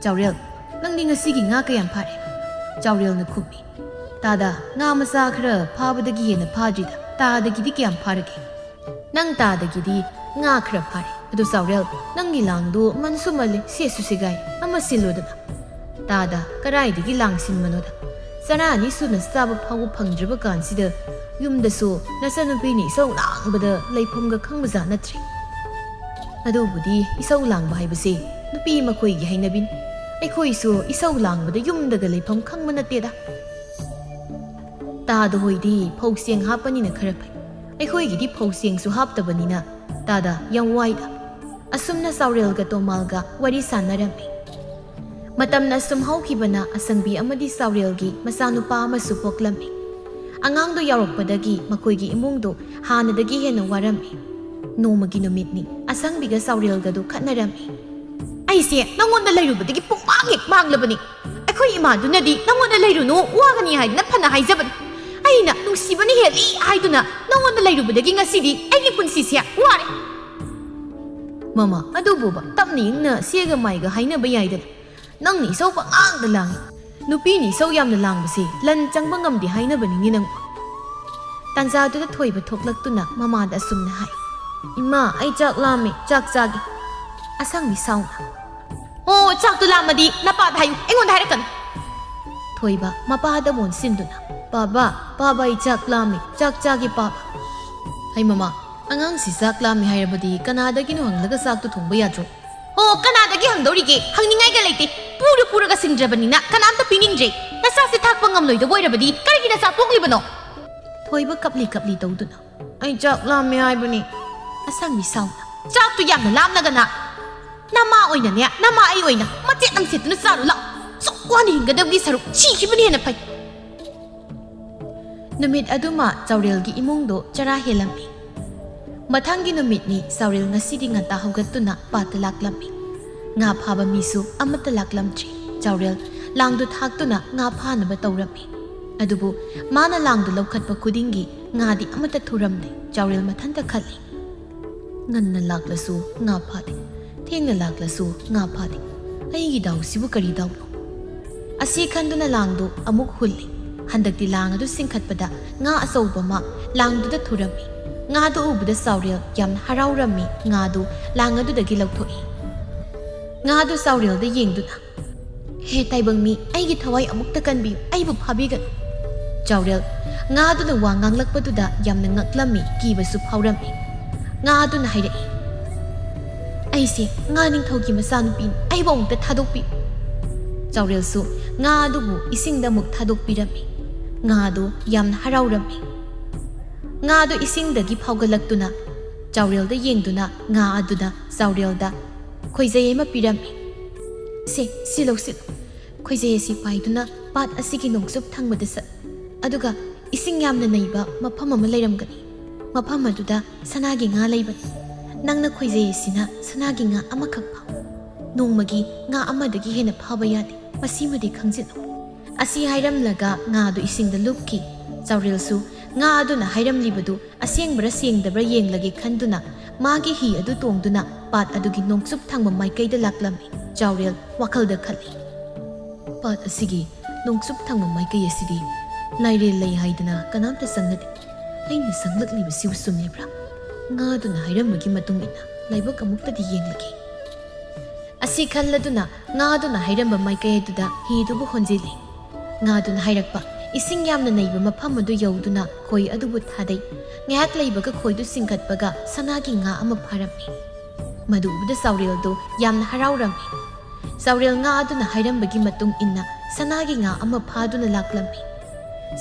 "ꯆꯥꯎꯔꯦꯜ, ꯅꯪꯗꯤ ꯉꯁꯤꯒꯤ ꯉꯥ ꯀꯌꯥꯝ ꯐꯥꯔꯦ?" ꯆꯥꯎꯔꯦꯜꯅ ꯈꯨꯝꯃꯤ, "ꯇꯥꯗ, ꯉꯥ ꯃꯆꯥ ꯈꯔ ꯐꯥꯕꯗꯒꯤ ꯍꯦꯟꯅ ꯐꯥꯗ꯭ꯔꯤꯗ꯫ ꯇꯥꯗꯒꯤꯗꯤ ꯀꯌꯥꯝ ꯐꯥꯔꯒꯦ?" "ꯅꯪ ꯇꯥꯗꯒꯤꯗꯤ ꯉꯥ ꯈꯔ ꯐꯥꯔꯦ꯫ ꯑꯗꯨ ꯆꯥꯎꯔꯦꯜ, ꯅꯪꯒꯤ ꯂꯥꯡꯗꯨ ꯃꯟꯁꯨ ꯃꯜꯂꯦ, ꯁꯦꯠꯁꯨ ꯁꯦꯒꯥꯏ, ꯑꯃ ꯁꯤꯜꯂꯨꯗꯅ꯫" "ꯇꯥꯗ, ꯀꯔꯥꯏꯗꯒꯤ ꯂꯥꯡ ꯁꯤꯟꯕꯅꯣꯗ? ꯆꯔꯥ ꯑꯅꯤ ꯁꯨꯅ ꯆꯥꯕ ꯐꯥꯎꯕ ꯐꯪꯗ꯭ꯔꯕ ꯀꯥꯟꯁꯤꯗ ꯌꯨꯝꯗꯁꯨ ꯅꯆꯟꯅꯨꯄꯤꯅ ꯏꯁꯧ ꯂꯥꯡꯕꯗ ꯂꯩꯐꯝꯒ ꯈꯪꯕꯖꯥꯠ ꯅꯠꯇ꯭ꯔꯦ꯫" "ꯑꯗꯨꯕꯨꯗꯤ ꯏꯁꯧ ꯂꯥꯡꯕ ꯍꯥꯏꯕꯁꯦ ꯅꯨꯄꯤ ꯃꯈꯣꯏꯒꯤ ꯍꯩꯅꯕꯤꯅꯤ꯫ ꯑꯩꯈꯣꯏꯁꯨ ꯏꯁꯧ ꯂꯥꯡꯕꯗ ꯌꯨꯝꯗꯒ ꯂꯩꯐꯝ ꯈꯪꯕ ꯅꯠꯇꯦꯗ꯫" "ꯇꯥꯗ ꯍꯣꯏꯗꯤ ꯐꯧ ꯆꯦꯡ ꯍꯥꯞꯄꯅꯤꯅ ꯈꯔ ꯐꯩ꯫ ꯑꯩꯈꯣꯏꯒꯤꯗꯤ ꯐꯧ ꯆꯦꯡꯁꯨ ꯍꯥꯞꯇꯕꯅꯤꯅ ꯇꯥꯗ ꯌꯥꯝ ꯋꯥꯏꯗ꯫" ꯑꯁꯨꯝꯅ ꯆꯥꯎꯔꯦꯜꯒ ꯇꯣꯃꯥꯜꯒ ꯋꯥꯔꯤ ꯁꯥꯟꯅꯔꯝꯃꯤ꯫ ꯃꯇꯝꯅ ꯁꯨꯝ ꯍꯧꯈꯤꯕꯅ ꯑꯁꯪꯕꯤ ꯑꯃꯗꯤ ꯆꯥꯎꯔꯦꯜꯒꯤ ꯃꯆꯥꯅꯨꯄꯥ ꯑꯃꯁꯨ ꯄꯣꯛꯂꯝꯃꯤ꯫ ꯑꯉꯥꯡꯗꯨ ꯌꯥꯎꯔꯛꯄꯗꯒꯤ ꯃꯈꯣꯏꯒꯤ ꯏꯃꯨꯡꯗꯨ ꯍꯥꯟꯅꯗꯒꯤ ꯍꯦꯟꯅ ꯋꯥꯔꯝꯃꯤ꯫ ꯅꯣꯡꯃꯒꯤ ꯅꯨꯃꯤꯠꯅꯤ, ꯑꯁꯪꯕꯤꯒ ꯆꯥꯎꯔꯦꯜꯒꯗꯨ ꯈꯠꯅꯔꯝꯃꯤ꯫ "ꯑꯩꯁꯦ ꯅꯪꯉꯣꯟꯗ ꯂꯩꯔꯨꯕꯗꯒꯤ ꯄꯨꯡꯃꯥꯡ ꯍꯦꯛ ꯃꯥꯡꯂꯕꯅꯤ꯫ ꯑꯩꯈꯣꯏ ꯏꯃꯥꯗꯨꯅꯗꯤ ꯅꯪꯉꯣꯟꯗ ꯂꯩꯔꯨꯅꯨ, ꯋꯥꯒꯅꯤ ꯍꯥꯏꯗꯅ ꯐꯅ ꯍꯥꯏꯖꯕꯅꯤ꯫ ꯑꯩꯅ ꯅꯨꯡꯁꯤꯕꯅ ꯍꯦꯜꯂꯤ ꯍꯥꯏꯗꯨꯅ ꯅꯪꯉꯣꯟꯗ ꯂꯩꯔꯨꯕꯗꯒꯤ ꯉꯁꯤꯗꯤ ꯑꯩꯒꯤ ꯄꯨꯟꯁꯤꯁꯦ ꯋꯥꯔꯦ꯫" "ꯃꯃꯥ, ꯑꯗꯨꯕꯨꯕ ꯇꯞꯅ ꯏꯪꯅ ꯁꯦꯒ ꯃꯥꯏꯒ ꯍꯥꯏꯅꯕ ꯌꯥꯏꯗꯅ꯫ ꯅꯪꯅ ꯏꯁꯧ ꯄꯉꯥꯡꯗ ꯂꯥꯡꯉꯤ꯫ ꯅꯨꯄꯤꯅ ꯏꯁꯧ ꯌꯥꯝꯅ ꯂꯥꯡꯕꯁꯦ ꯂꯟ ꯆꯪꯕ ꯉꯝꯗꯦ ꯍꯥꯏꯅꯕꯅꯤꯅꯦ ꯅꯪ꯫" ꯇꯥꯟꯖꯥꯗꯨꯗ ꯊꯣꯏꯕ ꯊꯣꯛꯂꯛꯇꯨꯅ ꯃꯃꯥꯗ ꯑꯁꯨꯝꯅ ꯍꯥꯏ, "ꯏꯃꯥ, ꯑꯩ ꯆꯥꯛ ꯂꯥꯝꯃꯦ, ꯆꯥꯛ ꯆꯥꯒꯦ꯫" ꯑꯁꯪꯕꯤ ꯁꯥꯎꯅ, "ꯑꯣ, ꯆꯥꯛꯇꯨ ꯂꯥꯝꯃꯗꯤ ꯅꯄꯥꯗ ꯍꯥꯏꯌꯨ, ꯑꯩꯉꯣꯟꯗ ꯍꯥꯏꯔꯛꯀꯅꯨ꯫" ꯊꯣꯏꯕ ꯃꯄꯥꯗ ꯑꯣꯟꯁꯤꯟꯗꯨꯅ, "ꯄꯥꯕ, ꯄꯥꯕ, ꯑꯩ ꯆꯥꯛ ꯂꯥꯝꯃꯦ, ꯆꯥꯛ ꯆꯥꯒꯦ ꯄꯥꯕ꯫" "ꯍꯩ ꯃꯃꯥ, ꯑꯉꯥꯡꯁꯤ ꯆꯥꯛ ꯂꯥꯝꯃꯦ ꯍꯥꯏꯔꯕꯗꯤ ꯀꯅꯥꯗꯒꯤꯅꯣ ꯍꯪꯂꯒ ꯆꯥꯛꯇꯨ ꯊꯣꯡꯕ ꯌꯥꯗ꯭ꯔꯣ?" "ꯑꯣ, ꯀꯅꯥꯗꯒꯤ ꯍꯪꯗꯧꯔꯤꯒꯦ? ꯍꯪꯅꯤꯡꯉꯥꯏꯒ ꯂꯩꯇꯦ꯫ ꯄꯨꯔ ꯄꯨꯔꯒ ꯁꯤꯡꯗ꯭ꯔꯕꯅꯤꯅ ꯀꯅꯥꯝꯇ ꯄꯤꯅꯤꯡꯗ꯭ꯔꯦ꯫ ꯅꯆꯥꯁꯦ ꯊꯥꯛꯄ ꯉꯝꯂꯣꯏꯗꯕ ꯑꯣꯏꯔꯕꯗꯤ ꯀꯔꯤꯒꯤ ꯅꯆꯥ ꯄꯣꯛꯂꯤꯕꯅꯣ?" ꯊꯣꯏꯕ ꯀꯞꯂꯤ ꯀꯞꯂꯤ ꯇꯧꯗꯨꯅ, "ꯑꯩ ꯆꯥꯛ ꯂꯥꯝꯃꯦ ꯍꯥꯏꯕꯅꯤ꯫" ꯑꯁꯪꯕꯤ ꯁꯥꯎꯅ, "ꯆꯥꯛꯇꯨ ꯌꯥꯝꯅ ꯂꯥꯝꯂꯒꯅ ꯅꯃꯥ ꯑꯣꯏꯅꯅꯦ, ꯅꯃꯥ ꯑꯩ ꯑꯣꯏꯅ ꯃꯆꯦꯠ ꯑꯃ ꯁꯦꯠꯇꯨꯅ ꯆꯥꯔꯨ ꯂꯥꯛꯑꯣ꯫ ꯁꯨꯛ ꯋꯥꯅ ꯍꯤꯡꯒꯗꯕꯒꯤ ꯁꯔꯨꯛ ꯁꯤꯈꯤꯕꯅ ꯍꯦꯟꯅ ꯐꯩ꯫" ꯅꯨꯃꯤꯠ ꯑꯗꯨꯃ ꯆꯥꯎꯔꯦꯜꯒꯤ ꯏꯃꯨꯡꯗꯣ ꯆꯔꯥ ꯍꯦꯜꯂꯝꯃꯤ꯫ ꯃꯊꯪꯒꯤ ꯅꯨꯃꯤꯠꯅꯤ ꯆꯥꯎꯔꯦꯜ ꯉꯁꯤꯗꯤ ꯉꯟꯇꯥ ꯍꯧꯒꯠꯇꯨꯅ ꯄꯥꯠꯇ ꯂꯥꯛꯂꯝꯃꯤ꯫ ꯉꯥ ꯐꯥꯕ ꯃꯤꯁꯨ ꯑꯃꯠꯇ ꯂꯥꯛꯂꯝꯗ꯭ꯔꯤ꯫ ꯆꯥꯎꯔꯦꯜ ꯂꯥꯡꯗꯨ ꯊꯥꯛꯇꯨꯅ ꯉꯥ ꯐꯥꯅꯕ ꯇꯧꯔꯝꯃꯤ꯫ ꯑꯗꯨꯕꯨ ꯃꯥꯅ ꯂꯥꯡꯗꯨ ꯂꯧꯈꯠꯄ ꯈꯨꯗꯤꯡꯒꯤ ꯉꯥꯗꯤ ꯑꯃꯠꯇ ꯊꯨꯔꯝꯗꯦ꯫ ꯆꯥꯎꯔꯦꯜ ꯃꯊꯟꯇ ꯈꯜꯂꯤ, "ꯉꯟꯅ ꯂꯥꯛꯂꯁꯨ ꯉꯥ ꯐꯥꯗꯦ, ꯊꯦꯡꯅ ꯂꯥꯛꯂꯁꯨ ꯉꯥ ꯐꯥꯗꯦ꯫ ꯑꯩꯒꯤ ꯗꯥꯎꯁꯤꯕꯨ ꯀꯔꯤ ꯗꯥꯎꯅꯣ?" ꯑꯁꯤ ꯈꯟꯗꯨꯅ ꯂꯥꯡꯗꯨ ꯑꯃꯨꯛ ꯍꯨꯜꯂꯤ꯫ ꯍꯟꯗꯛꯇꯤ ꯂꯥꯡ ꯑꯗꯨ ꯆꯤꯡꯈꯠꯄꯗ ꯉꯥ ꯑꯆꯧꯕ ꯑꯃ ꯂꯥꯡꯗꯨꯗ ꯊꯨꯔꯝꯃꯤ꯫ ꯉꯥꯗꯨ ꯎꯕꯗ ꯆꯥꯎꯔꯦꯜ ꯌꯥꯝꯅ ꯍꯔꯥꯎꯔꯝꯃꯤ꯫ ꯉꯥꯗꯨ ꯂꯥꯡ ꯑꯗꯨꯗꯒꯤ ꯂꯧꯊꯣꯛꯏ꯫ ꯉꯥꯗꯨ ꯆꯥꯎꯔꯦꯜꯗ ꯌꯦꯡꯗꯨꯅ, "ꯍꯦ ꯇꯥꯏꯕꯪ ꯃꯤ, ꯑꯩꯒꯤ ꯊꯋꯥꯏ ꯑꯃꯨꯛꯇ ꯀꯟꯕꯤꯌꯨ, ꯑꯩꯕꯨ ꯐꯥꯕꯤꯒꯅꯨ꯫" ꯆꯥꯎꯔꯦꯜ ꯉꯥꯗꯨꯅ ꯋꯥ ꯉꯥꯡꯂꯛꯄꯗꯨꯗ ꯌꯥꯝꯅ ꯉꯛꯂꯝꯃꯤ, ꯀꯤꯕꯁꯨ ꯐꯥꯎꯔꯝꯃꯤ꯫ ꯉꯥꯗꯨꯅ ꯍꯥꯏꯔꯛꯏ, "ꯑꯩꯁꯦ ꯉꯥ ꯅꯤꯡꯊꯧꯒꯤ ꯃꯆꯥꯅꯨꯄꯤꯅꯤ, ꯑꯩꯕꯨ ꯑꯃꯨꯛꯇ ꯊꯥꯗꯣꯛꯄꯤꯌꯨ꯫" ꯆꯥꯎꯔꯦꯜꯁꯨ ꯉꯥ ꯑꯗꯨꯕꯨ ꯏꯁꯤꯡꯗ ꯑꯃꯨꯛ ꯊꯥꯗꯣꯛꯄꯤꯔꯝꯃꯤ꯫ ꯉꯥ ꯑꯗꯨ ꯌꯥꯝꯅ ꯍꯔꯥꯎꯔꯝꯃꯤ꯫ ꯉꯥ ꯑꯗꯨ ꯏꯁꯤꯡꯗꯒꯤ ꯐꯥꯎꯒꯠꯂꯛꯇꯨꯅ ꯆꯥꯎꯔꯦꯜꯗ ꯌꯦꯡꯗꯨꯅ ꯉꯥ ꯑꯗꯨꯅ ꯆꯥꯎꯔꯦꯜꯗ ꯈꯣꯏꯖꯩ ꯑꯃ ꯄꯤꯔꯝꯃꯤ꯫ "ꯁꯦ, ꯁꯤ ꯂꯧꯁꯤꯜꯂꯨ꯫ ꯈꯣꯏꯖꯩ ꯑꯁꯤ ꯄꯥꯏꯗꯨꯅ ꯄꯥꯠ ꯑꯁꯤꯒꯤ ꯅꯣꯡꯆꯨꯞ ꯊꯪꯕꯗ ꯆꯠꯂꯨ꯫ ꯑꯗꯨꯒ ꯏꯁꯤꯡ ꯌꯥꯝꯅ ꯅꯩꯕ ꯃꯐꯝ ꯑꯃ ꯂꯩꯔꯝꯒꯅꯤ꯫ ꯃꯐꯝ ꯑꯗꯨꯗ ꯁꯅꯥꯒꯤ ꯉꯥ ꯂꯩꯕꯅꯤ꯫ ꯅꯪꯅ ꯈꯣꯏꯖꯩ ꯑꯁꯤꯅ ꯁꯅꯥꯒꯤ ꯉꯥ ꯑꯃꯈꯛ ꯐꯥꯎ꯫ ꯅꯣꯡꯃꯒꯤ ꯉꯥ ꯑꯃꯗꯒꯤ ꯍꯦꯟꯅ ꯐꯥꯕ ꯌꯥꯗꯦ꯫ ꯃꯁꯤꯃꯗꯤ ꯈꯪꯖꯤꯜꯂꯨ꯫" ꯑꯁꯤ ꯍꯥꯏꯔꯝꯂꯒ ꯉꯥ ꯑꯗꯨ ꯏꯁꯤꯡꯗ ꯂꯨꯞꯈꯤ꯫ ꯆꯥꯎꯔꯦꯜꯁꯨ ꯉꯥ ꯑꯗꯨꯅ ꯍꯥꯏꯔꯝꯂꯤꯕꯗꯨ ꯑꯁꯦꯡꯕ꯭ꯔꯥ ꯁꯦꯡꯗꯕ꯭ꯔꯥ ꯌꯦꯡꯂꯒꯦ ꯈꯟꯗꯨꯅ ꯃꯥꯒꯤ ꯍꯤ ꯑꯗꯨ ꯇꯣꯡꯗꯨꯅ ꯄꯥꯠ ꯑꯗꯨꯒꯤ ꯅꯣꯡꯆꯨꯞ ꯊꯪꯕ ꯃꯥꯏꯀꯩꯗ ꯂꯥꯛꯂꯝꯃꯤ꯫ ꯆꯥꯎꯔꯦꯜ ꯋꯥꯈꯜꯗ ꯈꯜꯂꯤ, "ꯄꯥꯠ ꯑꯁꯤꯒꯤ ꯅꯣꯡꯆꯨꯞ ꯊꯪꯕ ꯃꯥꯏꯀꯩ ꯑꯁꯤꯗꯤ ꯂꯥꯏꯔꯦꯜ ꯂꯩ ꯍꯥꯏꯗꯅ ꯀꯅꯥꯝꯇ ꯆꯪꯅꯗꯦ꯫ ꯑꯩꯅ ꯆꯪꯂꯛꯂꯤꯕꯁꯤꯕꯨ ꯆꯨꯝꯂꯤꯕ꯭ꯔꯥ? ꯉꯥ ꯑꯗꯨꯅ ꯍꯥꯏꯔꯝꯕꯒꯤ ꯃꯇꯨꯡ ꯏꯟꯅ ꯂꯥꯏꯕꯛ ꯑꯃꯨꯛꯇꯗꯤ ꯌꯦꯡꯂꯒꯦ꯫" ꯑꯁꯤ ꯈꯜꯂꯗꯨꯅ ꯉꯥꯗꯨꯅ ꯍꯥꯏꯔꯝꯕ ꯃꯥꯏꯀꯩ ꯑꯗꯨꯗ ꯍꯤꯗꯨꯕꯨ ꯍꯣꯟꯖꯤꯜꯂꯤ꯫ ꯉꯥꯗꯨꯅ ꯍꯥꯏꯔꯛꯄ, "ꯏꯁꯤꯡ ꯌꯥꯝꯅ ꯅꯩꯕ ꯃꯐꯝ ꯑꯗꯨ ꯌꯧꯗꯨꯅ ꯈꯣꯏ ꯑꯗꯨꯕꯨ ꯊꯥꯗꯩ꯫ ꯉꯥꯏꯍꯥꯛ ꯂꯩꯕꯒ ꯈꯣꯏꯗꯨ ꯆꯤꯡꯈꯠꯄꯒ ꯁꯅꯥꯒꯤ ꯉꯥ ꯑꯃ ꯐꯥꯔꯝꯃꯤ꯫" ꯃꯗꯨ ꯎꯕꯗ ꯆꯥꯎꯔꯦꯜꯗꯨ ꯌꯥꯝꯅ ꯍꯔꯥꯎꯔꯝꯃꯤ꯫ ꯆꯥꯎꯔꯦꯜ ꯉꯥ ꯑꯗꯨꯅ ꯍꯥꯏꯔꯝꯕꯒꯤ ꯃꯇꯨꯡ ꯏꯟꯅ ꯁꯅꯥꯒꯤ ꯉꯥ ꯑꯃ ꯐꯥꯗꯨꯅ ꯂꯥꯛꯂꯝꯃꯤ꯫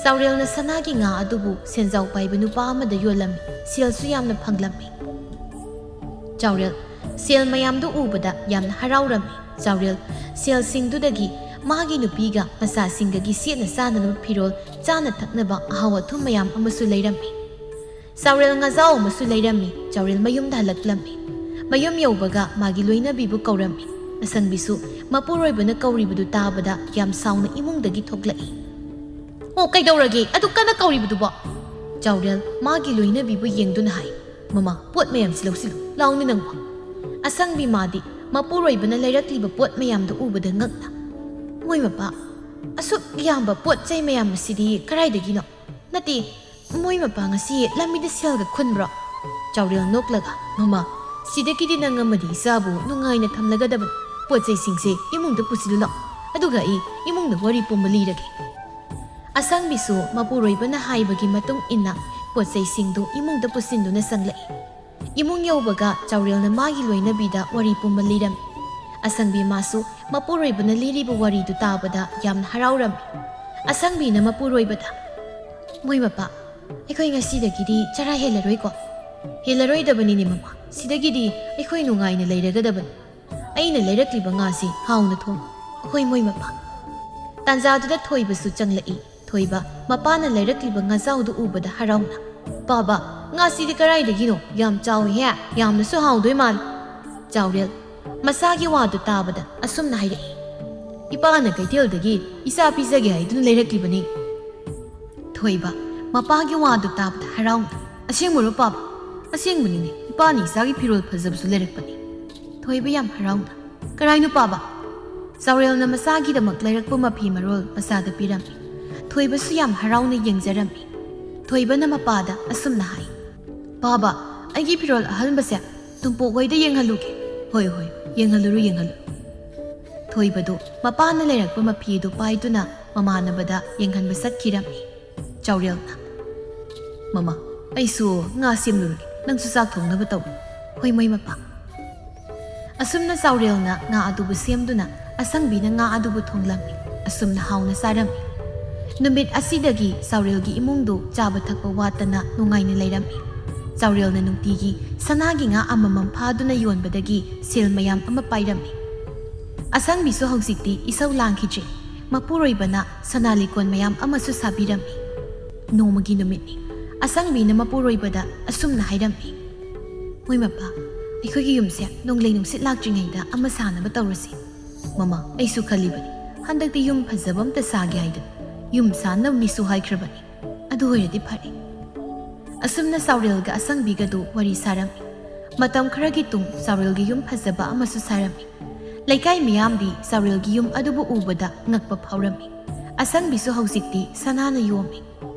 ꯆꯥꯎꯔꯦꯜꯅ ꯁꯅꯥꯒꯤ ꯉꯥ ꯑꯗꯨꯕꯨ ꯁꯦꯟꯖꯥꯎ ꯄꯥꯏꯕ ꯅꯨꯄꯥ ꯑꯃꯗ ꯌꯣꯜꯂꯝꯃꯤ꯫ ꯁꯦꯜꯁꯨ ꯌꯥꯝꯅ ꯐꯪꯂꯝꯃꯤ꯫ ꯆꯥꯎꯔꯦꯜ ꯁꯦꯜ ꯃꯌꯥꯝꯗꯨ ꯎꯕꯗ ꯌꯥꯝꯅ ꯍꯔꯥꯎꯔꯝꯃꯤ꯫ ꯆꯥꯎꯔꯦꯜ ꯁꯦꯜꯁꯤꯡꯗꯨꯗꯒꯤ ꯃꯥꯒꯤ ꯅꯨꯄꯤꯒ ꯃꯆꯥꯁꯤꯡꯒꯒꯤ ꯁꯦꯠꯅ ꯆꯥꯅꯅꯕ ꯐꯤꯔꯣꯜ, ꯆꯥꯅ ꯊꯛꯅꯕ ꯑꯍꯥꯎ ꯑꯊꯨꯝ ꯃꯌꯥꯝ ꯑꯃꯁꯨ ꯂꯩꯔꯝꯃꯤ꯫ ꯆꯥꯎꯔꯦꯜ ꯉꯥꯖꯥꯎ ꯑꯃꯁꯨ ꯂꯩꯔꯝꯃꯤ꯫ ꯆꯥꯎꯔꯦꯜ ꯃꯌꯨꯝꯗ ꯍꯜꯂꯛꯂꯝꯃꯤ꯫ ꯃꯌꯨꯝ ꯌꯧꯕꯒ ꯃꯥꯒꯤ ꯂꯣꯏꯅꯕꯤꯕꯨ ꯀꯧꯔꯝꯃꯤ꯫ ꯑꯁꯪꯕꯤꯁꯨ ꯃꯄꯨꯔꯣꯏꯕꯅ ꯀꯧꯔꯤꯕꯗꯨ ꯇꯥꯕꯗ ꯌꯥꯝ ꯁꯥꯎꯅ ꯏꯃꯨꯡꯗꯒꯤ ꯊꯣꯛꯂꯛꯏ꯫ "ꯑꯣ, ꯀꯩꯗꯧꯔꯒꯦ ꯑꯗꯨ ꯀꯟꯅ ꯀꯧꯔꯤꯕꯗꯨꯕꯣ?" ꯆꯥꯎꯔꯦꯜ ꯃꯥꯒꯤ ꯂꯣꯏꯅꯕꯤꯕꯨ ꯌꯦꯡꯗꯨꯅ ꯍꯥꯏ꯫ "ꯃꯃꯥ, ꯄꯣꯠ ꯃꯌꯥꯝꯁꯤ ꯂꯧꯁꯤꯜꯂꯨ ꯂꯥꯎꯅꯦ ꯅꯪꯕꯣ!" ꯑꯁꯪꯕꯤ ꯃꯥꯗꯤ ꯃꯄꯨꯔꯣꯏꯕꯅ ꯂꯩꯔꯛꯂꯤꯕ ꯄꯣꯠ ꯃꯌꯥꯝꯗꯨ ꯎꯕꯗ ꯉꯛꯅ, "ꯃꯣꯏ ꯃꯄꯥ, ꯑꯁꯨꯛ ꯌꯥꯝꯕ ꯄꯣꯠ ꯆꯩ ꯃꯌꯥꯝ ꯑꯁꯤꯗꯤ ꯀꯗꯥꯏꯗꯒꯤꯅꯣ? ꯅꯠꯇꯦ, ꯃꯣꯏ ꯃꯄꯥ ꯉꯁꯤ ꯂꯝꯕꯤꯗ ꯁꯦꯜꯒ ꯈꯨꯟꯕ꯭ꯔꯣ?" ꯆꯥꯎꯔꯦꯜ ꯅꯣꯛꯂꯒ, "ꯃꯃꯥ, ꯁꯤꯗꯒꯤꯗꯤ ꯅꯪ ꯑꯃꯗꯤ ꯏꯆꯥꯕꯨ ꯅꯨꯡꯉꯥꯏꯅ ꯊꯝꯂꯒꯗꯕꯅꯤ꯫ ꯄꯣꯠ ꯆꯩꯁꯤꯡꯁꯦ ꯏꯃꯨꯡꯗ ꯄꯨꯁꯤꯜꯂꯨ ꯂꯥꯎ, ꯑꯗꯨꯒ ꯑꯩ ꯏꯃꯨꯡꯗ ꯋꯥꯔꯤ ꯄꯨꯝꯕ ꯂꯤꯔꯒꯦ꯫" ꯑꯁꯪꯕꯤꯁꯨ ꯃꯄꯨꯔꯣꯏꯕꯅ ꯍꯥꯏꯕꯒꯤ ꯃꯇꯨꯡ ꯏꯟꯅ ꯄꯣꯠ ꯆꯩꯁꯤꯡꯗꯨ ꯏꯃꯨꯡꯗ ꯄꯨꯁꯤꯟꯗꯨꯅ ꯆꯪꯂꯛꯏ꯫ ꯏꯃꯨꯡ ꯌꯧꯕꯒ ꯆꯥꯎꯔꯦꯜꯅ ꯃꯥꯒꯤ ꯂꯣꯏꯅꯕꯤꯗ ꯋꯥꯔꯤ ꯄꯨꯝꯕ ꯂꯤꯔꯝꯃꯤ꯫ ꯑꯁꯪꯕꯤ ꯃꯥꯁꯨ ꯃꯄꯨꯔꯣꯏꯕꯅ ꯂꯤꯔꯤꯕ ꯋꯥꯔꯤꯗꯨ ꯇꯥꯕꯗ ꯌꯥꯝꯅ ꯍꯔꯥꯎꯔꯝꯃꯤ꯫ ꯑꯁꯪꯕꯤꯅ ꯃꯄꯨꯔꯣꯏꯕꯗ, "ꯃꯣꯏ ꯃꯄꯥ, ꯑꯩꯈꯣꯏ ꯉꯁꯤꯗꯒꯤꯗꯤ ꯆꯔꯥ ꯍꯦꯜꯂꯔꯣꯏꯀꯣ?" "ꯍꯦꯜꯂꯔꯣꯏꯗꯕꯅꯤꯅꯦ ꯃꯃꯥ, ꯁꯤꯗꯒꯤꯗꯤ ꯑꯩꯈꯣꯏ ꯅꯨꯡꯉꯥꯏꯅ ꯂꯩꯔꯒꯗꯕꯅꯤ꯫ ꯑꯩꯅ ꯂꯩꯔꯛꯂꯤꯕ ꯉꯥꯁꯤ ꯍꯥꯎꯅ ꯊꯣꯡꯉꯨ, ꯑꯩꯈꯣꯏ ꯃꯣꯏ ꯃꯄꯥ꯫" ꯇꯥꯟꯖꯥꯗꯨꯗ ꯊꯣꯏꯕꯁꯨ ꯆꯪꯂꯛꯏ꯫ ꯊꯣꯏꯕ ꯃꯄꯥꯅ ꯂꯩꯔꯛꯂꯤꯕ ꯉꯥꯖꯥꯎꯗꯨ ꯎꯕꯗ ꯍꯔꯥꯎꯅ, "ꯄꯥꯕ, ꯉꯥꯁꯤꯗꯤ ꯀꯔꯥꯏꯗꯒꯤꯅꯣ? ꯌꯥꯝ ꯆꯥꯎꯏꯍꯦ, ꯌꯥꯝꯅꯁꯨ ꯍꯥꯎꯗꯣꯏ ꯃꯥꯜꯂꯤ꯫" ꯆꯥꯎꯔꯦꯜ ꯃꯆꯥꯒꯤ ꯋꯥꯗꯨ ꯇꯥꯕꯗ ꯑꯁꯨꯝꯅ ꯍꯥꯏꯔꯛꯏ, "ꯏꯄꯥꯅ ꯀꯩꯊꯦꯜꯗꯒꯤ ꯏꯆꯥ ꯄꯤꯖꯒꯦ ꯍꯥꯏꯗꯨꯅ ꯂꯩꯔꯛꯂꯤꯕꯅꯤ꯫" ꯊꯣꯏꯕ ꯃꯄꯥꯒꯤ ꯋꯥꯗꯨ ꯇꯥꯕꯗ ꯍꯔꯥꯎꯅ, "ꯑꯁꯦꯡꯕꯔꯣ ꯄꯥꯕ?" "ꯑꯁꯦꯡꯕꯅꯤꯅꯦ, ꯏꯄꯥꯅ ꯏꯆꯥꯒꯤ ꯐꯤꯔꯣꯜ ꯐꯖꯕꯁꯨ ꯂꯩꯔꯛꯄꯅꯤ꯫" ꯊꯣꯏꯕ ꯌꯥꯝ ꯍꯔꯥꯎꯅ, "ꯀꯔꯥꯏꯅꯣ ꯄꯥꯕ?" ꯆꯥꯎꯔꯦꯜꯅ ꯃꯆꯥꯒꯤꯗꯃꯛ ꯂꯩꯔꯛꯄ ꯃꯐꯤ ꯃꯔꯣꯜ ꯃꯆꯥꯗ ꯄꯤꯔꯝꯃꯤ꯫ ꯊꯣꯏꯕꯁꯨ ꯌꯥꯝ ꯍꯔꯥꯎꯅ ꯌꯦꯡꯖꯔꯝꯃꯤ꯫ ꯊꯣꯏꯕꯅ ꯃꯄꯥꯗ ꯑꯁꯨꯝꯅ ꯍꯥꯏ, "ꯄꯥꯕ, ꯑꯩꯒꯤ ꯐꯤꯔꯣꯜ ꯑꯍꯟꯕꯁꯦ ꯇꯨꯝꯄꯣꯛ ꯍꯣꯏꯗ ꯌꯦꯡꯍꯜꯂꯨꯒꯦ꯫" "ꯍꯣꯏ, ꯍꯣꯏ, ꯌꯦꯡꯍꯜꯂꯨꯔꯨ, ꯌꯦꯡꯍꯜꯂꯨꯔꯨ꯫" ꯊꯣꯏꯕꯗꯨ ꯃꯄꯥꯅ ꯂꯩꯔꯛꯄ ꯃꯐꯤꯗꯨ ꯄꯥꯏꯗꯨꯅ ꯃꯃꯥꯟꯅꯕꯗ ꯌꯦꯡꯍꯟꯕ ꯆꯠꯈꯤꯔꯝꯃꯤ꯫ ꯆꯥꯎꯔꯦꯜꯅ, "ꯃꯃꯥ, ꯑꯩꯁꯨ ꯉꯥ ꯁꯦꯝꯂꯨꯔꯒꯦ, ꯅꯪꯁꯨ ꯆꯥꯛ ꯊꯣꯡꯅꯕ ꯇꯧ꯫" "ꯍꯣꯏ, ꯃꯣꯏ ꯃꯄꯥ꯫" ꯑꯁꯨꯝꯅ ꯆꯥꯎꯔꯦꯜꯅ ꯉꯥ ꯑꯗꯨꯕꯨ ꯁꯦꯝꯗꯨꯅ ꯑꯁꯪꯕꯤꯅ ꯉꯥ ꯑꯗꯨꯕꯨ ꯊꯣꯡꯂꯝꯃꯤ꯫ ꯑꯁꯨꯝꯅ ꯍꯥꯎꯅ ꯆꯥꯔꯝꯃꯤ꯫ ꯅꯨꯃꯤꯠ ꯑꯁꯤꯗꯒꯤ ꯆꯥꯎꯔꯦꯜꯒꯤ ꯏꯃꯨꯡꯗꯨ ꯆꯥꯕ ꯊꯛꯄ ꯋꯥꯠꯇꯅ ꯅꯨꯡꯉꯥꯏꯅ ꯂꯩꯔꯝꯃꯤ꯫ ꯆꯥꯎꯔꯦꯜꯅ ꯅꯨꯡꯇꯤꯒꯤ ꯁꯅꯥꯒꯤ ꯉꯥ ꯑꯃꯃꯝ ꯐꯥꯗꯨꯅ ꯌꯣꯟꯕꯗꯒꯤ ꯁꯦꯜ ꯃꯌꯥꯝ ꯑꯃ ꯄꯥꯏꯔꯝꯃꯤ꯫ ꯑꯁꯪꯕꯤꯁꯨ ꯍꯧꯖꯤꯛꯇꯤ ꯏꯁꯧ ꯂꯥꯡꯈꯤꯗ꯭ꯔꯦ꯫ ꯃꯄꯨꯔꯣꯏꯕꯅ ꯁꯅꯥ ꯂꯤꯛꯀꯣꯟ ꯃꯌꯥꯝ ꯑꯃꯁꯨ ꯁꯥꯕꯤꯔꯝꯃꯤ꯫ ꯅꯣꯡꯃꯒꯤ ꯅꯨꯃꯤꯠꯅꯤ꯫ ꯑꯁꯪꯕꯤꯅ ꯃꯄꯨꯔꯣꯏꯕꯗ ꯑꯁꯨꯝꯅ ꯍꯥꯏꯔꯝꯃꯤ, "ꯃꯣꯏ ꯃꯄꯥ, ꯑꯩꯈꯣꯏꯒꯤ ꯌꯨꯝꯁꯦ ꯅꯣꯡꯂꯩ ꯅꯨꯡꯁꯤꯠ ꯂꯥꯛꯇ꯭ꯔꯤꯉꯩꯗ ꯑꯃ ꯁꯥꯅꯕ ꯇꯧꯔꯁꯤ꯫ ꯃꯃꯥ, ꯑꯩꯁꯨ ꯈꯜꯂꯤꯕꯅꯤ, ꯍꯟꯗꯛꯇꯤ ꯌꯨꯝ ꯐꯖꯕ ꯑꯝꯇ ꯁꯥꯒꯦ ꯍꯥꯏꯗꯅ ꯌꯨꯝ ꯁꯥꯅꯕꯅꯤꯁꯨ ꯍꯥꯏꯈ꯭ꯔꯕꯅꯤ꯫ ꯑꯗꯨ ꯑꯣꯏꯔꯗꯤ ꯐꯔꯦ꯫" ꯑꯁꯨꯝꯅ ꯆꯥꯎꯔꯦꯜꯒ ꯑꯁꯪꯕꯤꯒꯗꯨ ꯋꯥꯔꯤ ꯁꯥꯔꯝꯃꯤ꯫ ꯃꯇꯝ ꯈꯔꯒꯤ ꯇꯨꯡ ꯆꯥꯎꯔꯦꯜꯒꯤ ꯌꯨꯝ ꯐꯖꯕ ꯑꯃꯁꯨ ꯁꯥꯔꯝꯃꯤ꯫ ꯂꯩꯀꯥꯏ ꯃꯤꯌꯥꯝꯗꯤ ꯆꯥꯎꯔꯦꯜꯒꯤ ꯌꯨꯝ ꯑꯗꯨꯕꯨ ꯎꯕꯗ ꯉꯛꯄ ꯐꯥꯎꯔꯝꯃꯤ꯫ ꯑꯁꯪꯕꯤꯁꯨ ꯍꯧꯖꯤꯛꯇꯤ ꯁꯅꯥꯅ ꯌꯣꯝꯃꯤ꯫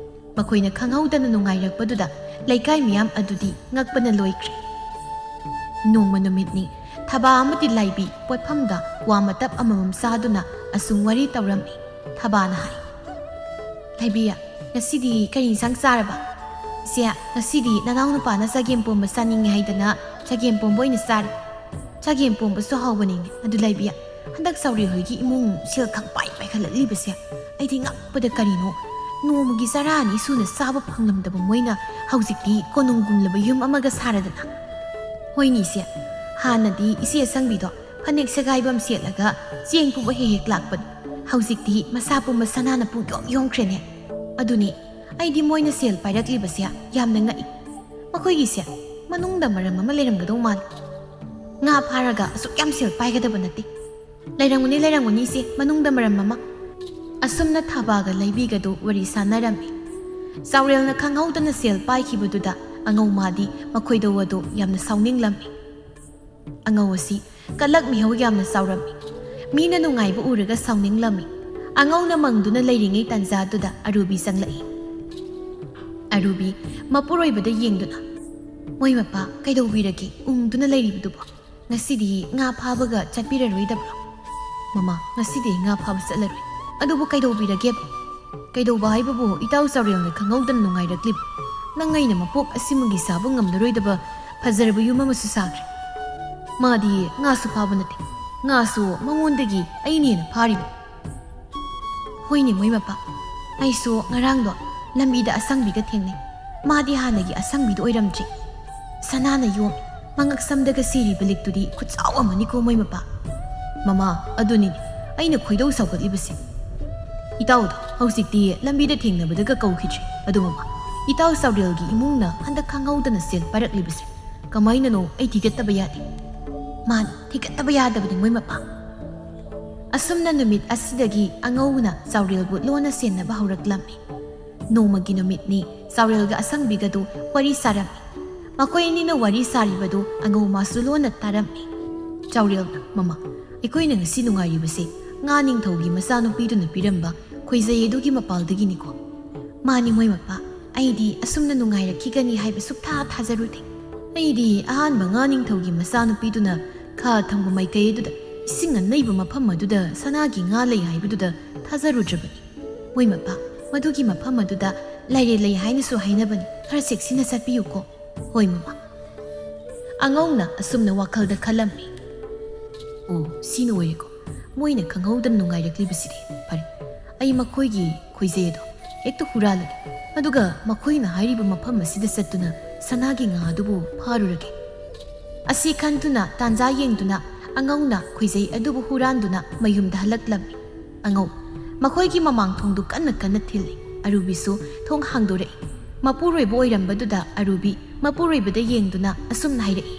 ꯃꯈꯣꯏꯅ ꯈꯪꯍꯧꯗꯅ ꯅꯨꯡꯉꯥꯏꯔꯛꯄꯗꯨꯗ ꯂꯩꯀꯥꯏ ꯃꯤꯌꯥꯝ ꯑꯗꯨꯗꯤ ꯉꯛꯄꯅ ꯂꯣꯏꯈ꯭ꯔꯦ꯫ ꯅꯣꯡꯃ ꯅꯨꯃꯤꯠꯅꯤ꯫ ꯊꯕꯥ ꯑꯃꯗꯤ ꯂꯥꯏꯕꯤ ꯄꯣꯠꯐꯝꯗ ꯀ꯭ꯋꯥ ꯃꯇꯞ ꯑꯃꯃꯝ ꯆꯥꯗꯨꯅ ꯑꯁꯨꯝ ꯋꯥꯔꯤ ꯇꯧꯔꯝꯃꯤ꯫ ꯊꯕꯥꯅ ꯍꯥꯏ, "ꯂꯥꯏꯕꯤ, ꯉꯁꯤꯗꯤ ꯀꯔꯤ ꯏꯟꯁꯥꯡ ꯆꯥꯔꯕ?" "ꯏꯆꯦ, ꯉꯁꯤꯗꯤ ꯅꯅꯥꯎ ꯅꯨꯄꯥꯅ ꯆꯒꯦꯝ ꯄꯣꯝꯕ ꯆꯥꯅꯤꯡꯉꯦ ꯍꯥꯏꯗꯅ ꯆꯒꯦꯝ ꯄꯣꯝꯕ ꯑꯣꯏꯅ ꯆꯥꯔꯦ꯫ ꯆꯒꯦꯝ ꯄꯣꯝꯕꯁꯨ ꯍꯥꯎꯕꯅꯤꯅꯦ꯫ ꯑꯗꯨ ꯂꯥꯏꯕꯤ, ꯍꯟꯗꯛ ꯆꯥꯎꯔꯦꯜ ꯍꯣꯏꯒꯤ ꯏꯃꯨꯡ ꯁꯦꯜ ꯈꯪꯄꯥꯏ ꯄꯥꯏꯈꯠꯂꯛꯂꯤꯕꯁꯦ ꯑꯩꯗꯤ ꯉꯛꯄꯗ ꯀꯔꯤꯅꯣ꯫ ꯅꯣꯡꯃꯒꯤ ꯆꯔꯥ ꯑꯅꯤ ꯁꯨꯅ ꯆꯥꯕ ꯐꯪꯂꯝꯗꯕ ꯃꯣꯏꯅ ꯍꯧꯖꯤꯛꯇꯤ ꯀꯣꯅꯨꯡꯒꯨꯝꯂꯕ ꯌꯨꯝ ꯑꯃꯒ ꯁꯥꯔꯗꯅ꯫" "ꯍꯣꯏꯅꯦ ꯏꯆꯦ, ꯍꯥꯟꯅꯗꯤ ꯏꯆꯦ ꯑꯁꯪꯕꯤꯗꯣ ꯐꯅꯦꯛ ꯁꯦꯒꯥꯏꯕ ꯑꯃ ꯁꯦꯠꯂꯒ ꯆꯦꯡ ꯄꯨꯕ ꯍꯦꯛ ꯍꯦꯛ ꯂꯥꯛꯄꯅꯤ꯫ ꯍꯧꯖꯤꯛꯇꯤ ꯃꯁꯥ ꯄꯨꯝꯕ ꯁꯅꯥꯅ ꯄꯨꯡꯌꯣꯝ ꯌꯣꯝꯈ꯭ꯔꯦꯅꯦ꯫ ꯑꯗꯨꯅꯤ, ꯑꯩꯗꯤ ꯃꯣꯏꯅ ꯁꯦꯜ ꯄꯥꯏꯔꯛꯂꯤꯕꯁꯦ ꯌꯥꯝꯅ ꯉꯛꯏ꯫ ꯃꯈꯣꯏꯒꯤꯁꯦ ꯃꯅꯨꯡꯗ ꯃꯔꯝ ꯑꯃ ꯂꯩꯔꯝꯒꯗꯧ ꯃꯥꯜꯂꯤ꯫ ꯉꯥ ꯐꯥꯔꯒ ꯑꯁꯨꯛ ꯌꯥꯝ ꯁꯦꯜ ꯄꯥꯏꯒꯗꯕ ꯅꯠꯇꯦ꯫ ꯂꯩꯔꯝꯒꯅꯤ, ꯂꯩꯔꯝꯒꯅꯤ ꯏꯆꯦ, ꯃꯅꯨꯡꯗ ꯃꯔꯝ ꯑꯃ꯫" ꯑꯁꯨꯝꯅ ꯊꯕꯥꯒ ꯂꯩꯕꯤꯒꯗꯨ ꯋꯥꯔꯤ ꯁꯥꯟꯅꯔꯝꯃꯤ꯫ ꯆꯥꯎꯔꯦꯜꯅ ꯈꯪꯍꯧꯗꯅ ꯁꯦꯜ ꯄꯥꯏꯈꯤꯕꯗꯨꯗ ꯑꯉꯧ ꯃꯥꯗꯤ ꯃꯈꯣꯏꯗ ꯋꯥꯗꯨ ꯌꯥꯝꯅ ꯁꯥꯎꯅꯤꯡꯂꯝꯃꯤ꯫ ꯑꯉꯧ ꯑꯁꯤ ꯀꯂꯛ ꯃꯤꯍꯧ ꯌꯥꯝꯅ ꯆꯥꯎꯔꯝꯃꯤ꯫ ꯃꯤꯅ ꯅꯨꯡꯉꯥꯏꯕ ꯎꯔꯒ ꯁꯥꯎꯅꯤꯡꯂꯝꯃꯤ꯫ ꯑꯉꯧꯅ ꯃꯪꯗꯨꯅ ꯂꯩꯔꯤꯉꯩ ꯇꯥꯟꯖꯥꯗꯨꯗ ꯑꯔꯨꯕꯤ ꯆꯪꯂꯛꯏ꯫ ꯑꯔꯨꯕꯤ ꯃꯄꯨꯔꯣꯏꯕꯗ ꯌꯦꯡꯗꯨꯅ, "ꯃꯣꯏ ꯃꯄꯥ, ꯀꯩꯗꯧꯕꯤꯔꯒꯦ ꯎꯪꯗꯨꯅ ꯂꯩꯔꯤꯕꯗꯨꯕꯣ? ꯉꯁꯤꯗꯤ ꯉꯥ ꯐꯥꯕꯒ ꯆꯠꯄꯤꯔꯔꯣꯏꯗꯕ꯭ꯔꯣ?" "ꯃꯃꯥ, ꯉꯁꯤꯗꯤ ꯉꯥ ꯐꯥꯕ ꯆꯠꯂꯔꯣꯏ꯫ ꯑꯗꯨꯕꯨ ꯀꯩꯗꯧꯕꯤꯔꯒꯦꯕ?" "ꯀꯩꯗꯧꯕ ꯍꯥꯏꯕꯕꯨ ꯏꯇꯥꯎ ꯆꯥꯎꯔꯦꯜꯅ ꯈꯪꯍꯧꯗꯅ ꯅꯨꯡꯉꯥꯏꯔꯛꯂꯤꯕ꯫ ꯅꯪ ꯑꯩꯅ ꯃꯄꯣꯛ ꯑꯁꯤꯃꯒꯤ ꯁꯥꯕ ꯉꯝꯂꯔꯣꯏꯗꯕ ꯐꯖꯔꯕ ꯌꯨꯝ ꯑꯃꯁꯨ ꯁꯥꯈ꯭ꯔꯦ꯫ ꯃꯥꯗꯤ ꯉꯥꯁꯨ ꯐꯥꯕ ꯅꯠꯇꯦ, ꯉꯥꯁꯨ ꯃꯉꯣꯟꯗꯒꯤ ꯑꯩꯅ ꯍꯦꯟꯅ ꯐꯥꯔꯤꯕꯅꯤ꯫" "ꯍꯣꯏꯅꯦ ꯃꯣꯏ ꯃꯄꯥ, ꯑꯩꯁꯨ ꯉꯔꯥꯡꯗꯣ ꯂꯝꯕꯤꯗ ꯑꯁꯪꯕꯤꯒ ꯊꯦꯡꯅꯩ꯫ ꯃꯥꯗꯤ ꯍꯥꯟꯅꯒꯤ ꯑꯁꯪꯕꯤꯗꯨ ꯑꯣꯏꯔꯝꯗ꯭ꯔꯦ꯫ ꯁꯅꯥꯅ ꯌꯣꯝꯃꯤ꯫ ꯃꯉꯛ ꯁꯝꯗꯒ ꯁꯤꯔꯤꯕ ꯂꯤꯛꯇꯨꯗꯤ ꯈꯨꯠꯆꯥꯎ ꯑꯃꯅꯤꯀꯣ ꯃꯣꯏ ꯃꯄꯥ꯫ ꯃꯃꯥ, ꯑꯗꯨꯅꯤꯅꯦ ꯑꯩꯅ ꯈꯣꯏꯗꯧ ꯁꯥꯎꯒꯠꯂꯤꯕꯁꯦ꯫ ꯏꯇꯥꯎꯗꯣ ꯍꯧꯖꯤꯛꯇꯤ ꯂꯝꯕꯤꯗ ꯊꯦꯡꯅꯕꯗꯒ ꯀꯧꯈꯤꯗ꯭ꯔꯦ꯫ ꯑꯗꯨ ꯃꯃꯥ, ꯏꯇꯥꯎ ꯆꯥꯎꯔꯦꯜꯒꯤ ꯏꯃꯨꯡꯅ ꯍꯟꯗꯛ ꯈꯪꯍꯧꯗꯅ ꯁꯦꯜ ꯄꯥꯏꯔꯛꯂꯤꯕꯁꯦ ꯀꯃꯥꯏꯅꯅꯣ ꯑꯩ ꯊꯤꯒꯠꯇꯕ ꯌꯥꯗꯦ꯫ ꯃꯥꯅꯤ, ꯊꯤꯒꯠꯇꯕ ꯌꯥꯗꯕꯅꯤ ꯃꯣꯏ ꯃꯄꯥ꯫ ꯑꯁꯨꯝꯅ ꯅꯨꯃꯤꯠ ꯑꯁꯤꯗꯒꯤ ꯑꯉꯧꯅ ꯆꯥꯎꯔꯦꯜꯕꯨ ꯂꯣꯟꯅ ꯁꯦꯟꯅꯕ ꯍꯧꯔꯛꯂꯝꯃꯤ꯫ ꯅꯣꯡꯃꯒꯤ ꯅꯨꯃꯤꯠꯅꯤ ꯆꯥꯎꯔꯦꯜꯒ ꯑꯁꯪꯕꯤꯒꯗꯨ ꯋꯥꯔꯤ ꯁꯥꯔꯝꯃꯤ꯫ ꯃꯈꯣꯏ ꯑꯅꯤꯅ ꯋꯥꯔꯤ ꯁꯥꯔꯤꯕꯗꯨ ꯑꯉꯧ ꯃꯥꯁꯨ ꯂꯣꯟꯅ ꯇꯥꯔꯝꯃꯤ꯫ ꯆꯥꯎꯔꯦꯜꯅ, "ꯃꯃꯥ, ꯑꯩꯈꯣꯏꯅ ꯉꯁꯤ ꯅꯨꯡꯉꯥꯏꯔꯤꯕꯁꯦ ꯉꯥ ꯅꯤꯡꯊꯧꯒꯤ ꯃꯆꯥꯅꯨꯄꯤꯗꯨꯅ ꯄꯤꯔꯝꯕ ꯈꯣꯏꯖꯩ ꯑꯗꯨꯒꯤ ꯃꯄꯥꯜꯗꯒꯤꯅꯤꯀꯣ?" "ꯃꯥꯅꯤ ꯃꯣꯏ ꯃꯄꯥ, ꯑꯩꯗꯤ ꯑꯁꯨꯝꯅ ꯅꯨꯡꯉꯥꯏꯔꯛꯈꯤꯒꯅꯤ ꯍꯥꯏꯕ ꯁꯨꯛꯊꯥ ꯊꯥꯖꯔꯨꯗꯦ꯫ ꯑꯩꯗꯤ ꯑꯍꯥꯟꯕ ꯉꯥ ꯅꯤꯡꯊꯧꯒꯤ ꯃꯆꯥꯅꯨꯄꯤꯗꯨꯅ ꯈꯥ ꯊꯪꯕ ꯃꯥꯏꯀꯩ ꯑꯗꯨꯗ ꯏꯁꯤꯡ ꯑꯅꯩꯕ ꯃꯐꯝ ꯑꯗꯨꯗ ꯁꯅꯥꯒꯤ ꯉꯥ ꯂꯩ ꯍꯥꯏꯕꯗꯨꯗ ꯊꯥꯖꯔꯨꯗ꯭ꯔꯕꯅꯤ꯫ ꯃꯣꯏ ꯃꯄꯥ, ꯃꯗꯨꯒꯤ ꯃꯐꯝ ꯑꯗꯨꯗ ꯂꯥꯏꯔꯦꯜ ꯂꯩ ꯍꯥꯏꯅꯁꯨ ꯍꯥꯏꯅꯕꯅꯤ꯫ ꯈꯔ ꯆꯦꯛꯁꯤꯟꯅ ꯆꯠꯄꯤꯌꯨꯀꯣ꯫" "ꯍꯣꯏ ꯃꯃꯥ꯫" ꯑꯉꯧꯅ ꯑꯁꯨꯝꯅ ꯋꯥꯈꯜꯗ ꯈꯜꯂꯝꯃꯤ꯫ "ꯑꯣ, ꯁꯤꯅ ꯑꯣꯏꯔꯦꯀꯣ ꯃꯣꯏꯅ ꯈꯪꯍꯧꯗꯅ ꯅꯨꯡꯉꯥꯏꯔꯛꯂꯤꯕꯁꯤꯗꯤ꯫ ꯐꯔꯦ, ꯑꯩ ꯃꯈꯣꯏꯒꯤ ꯈꯣꯏꯖꯩ ꯑꯗꯣ ꯍꯦꯛꯇ ꯍꯨꯔꯥꯜꯂꯒꯦ꯫ ꯑꯗꯨꯒ ꯃꯈꯣꯏꯅ ꯍꯥꯏꯔꯤꯕ ꯃꯐꯝ ꯑꯁꯤꯗ ꯆꯠꯇꯨꯅ ꯁꯅꯥꯒꯤ ꯉꯥ ꯑꯗꯨꯕꯨ ꯐꯥꯔꯨꯔꯒꯦ꯫" ꯑꯁꯤ ꯈꯟꯗꯨꯅ ꯇꯥꯟꯖꯥ ꯌꯦꯡꯗꯨꯅ ꯑꯉꯧꯅ ꯈꯣꯏꯖꯩ ꯑꯗꯨꯕꯨ ꯍꯨꯔꯥꯟꯗꯨꯅ ꯃꯌꯨꯝꯗ ꯍꯜꯂꯛꯂꯝꯃꯤ꯫ ꯑꯉꯧ ꯃꯈꯣꯏꯒꯤ ꯃꯃꯥꯡ ꯊꯣꯡꯗꯨ ꯀꯟꯅ ꯀꯟꯅ ꯊꯤꯜꯂꯤ꯫ ꯑꯔꯨꯕꯤꯁꯨ ꯊꯣꯡ ꯍꯥꯡꯗꯣꯔꯛꯏ꯫ ꯃꯄꯨꯔꯣꯏꯕ ꯑꯣꯏꯔꯝꯕꯗꯨꯗ ꯑꯔꯨꯕꯤ ꯃꯄꯨꯔꯣꯏꯕꯗ ꯌꯦꯡꯗꯨꯅ ꯑꯁꯨꯝꯅ ꯍꯥꯏꯔꯛꯏ,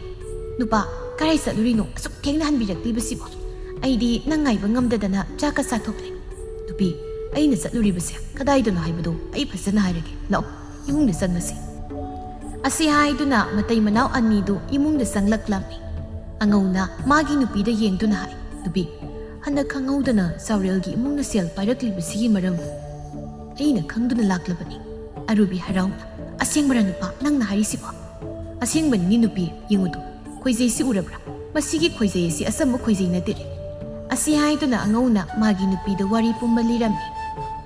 "ꯅꯨꯄꯥ, ꯀꯔꯥꯏ ꯆꯠꯂꯨꯔꯤꯅꯣ ꯑꯁꯨꯛ ꯊꯦꯡꯅ ꯍꯟꯕꯤꯔꯛꯂꯤꯕꯁꯤꯕꯣ? ꯑꯩꯗꯤ ꯅꯪ ꯉꯥꯏꯕ ꯉꯝꯗꯗꯅ ꯆꯥꯛꯀ ꯆꯥꯊꯣꯛꯂꯦ꯫" "ꯅꯨꯄꯤ, ꯑꯩꯅ ꯆꯠꯂꯨꯔꯤꯕꯁꯦ ꯀꯗꯥꯏꯗꯅꯣ ꯍꯥꯏꯕꯗꯣ ꯑꯩ ꯐꯖꯅ ꯍꯥꯏꯔꯒꯦ꯫ ꯂꯥꯛꯑꯣ, ꯏꯃꯨꯡꯗ ꯆꯪꯉꯁꯤ꯫" ꯑꯁꯤ ꯍꯥꯏꯗꯨꯅ ꯃꯇꯩ ꯃꯅꯥꯎ ꯑꯅꯤꯗꯨ ꯏꯃꯨꯡꯗ ꯆꯪꯂꯛꯂꯝꯃꯤ꯫ ꯑꯉꯧꯅ ꯃꯥꯒꯤ ꯅꯨꯄꯤꯗ ꯌꯦꯡꯗꯨꯅ ꯍꯥꯏ, "ꯅꯨꯄꯤ, ꯍꯟꯗꯛ ꯈꯪꯍꯧꯗꯅ ꯆꯥꯎꯔꯦꯜꯒꯤ ꯏꯃꯨꯡꯅ ꯁꯦꯜ ꯄꯥꯏꯔꯛꯂꯤꯕꯁꯤꯒꯤ ꯃꯔꯝ ꯑꯩꯅ ꯈꯪꯗꯨꯅ ꯂꯥꯛꯂꯕꯅꯤ꯫" ꯑꯔꯨꯕꯤ ꯍꯔꯥꯎꯅ, "ꯑꯁꯦꯡꯕꯔꯥ ꯅꯨꯄꯥ ꯅꯪꯅ ꯍꯥꯏꯔꯤꯁꯤꯕꯣ?" "ꯑꯁꯦꯡꯕꯅꯤꯅꯦ ꯅꯨꯄꯤ, ꯌꯦꯡꯉꯨꯗꯣ, ꯈꯣꯏꯖꯩꯁꯤ ꯎꯔꯕ꯭ꯔꯥ? ꯃꯁꯤꯒꯤ ꯈꯣꯏꯖꯩ ꯑꯁꯤ ꯑꯆꯝꯕ ꯈꯣꯏꯖꯩ ꯅꯠꯇꯦ꯫" ꯑꯁꯤ ꯍꯥꯏꯗꯨꯅ ꯑꯉꯧꯅ ꯃꯥꯒꯤ ꯅꯨꯄꯤꯗ ꯋꯥꯔꯤ ꯄꯨꯝꯕ ꯂꯤꯔꯝꯃꯤ꯫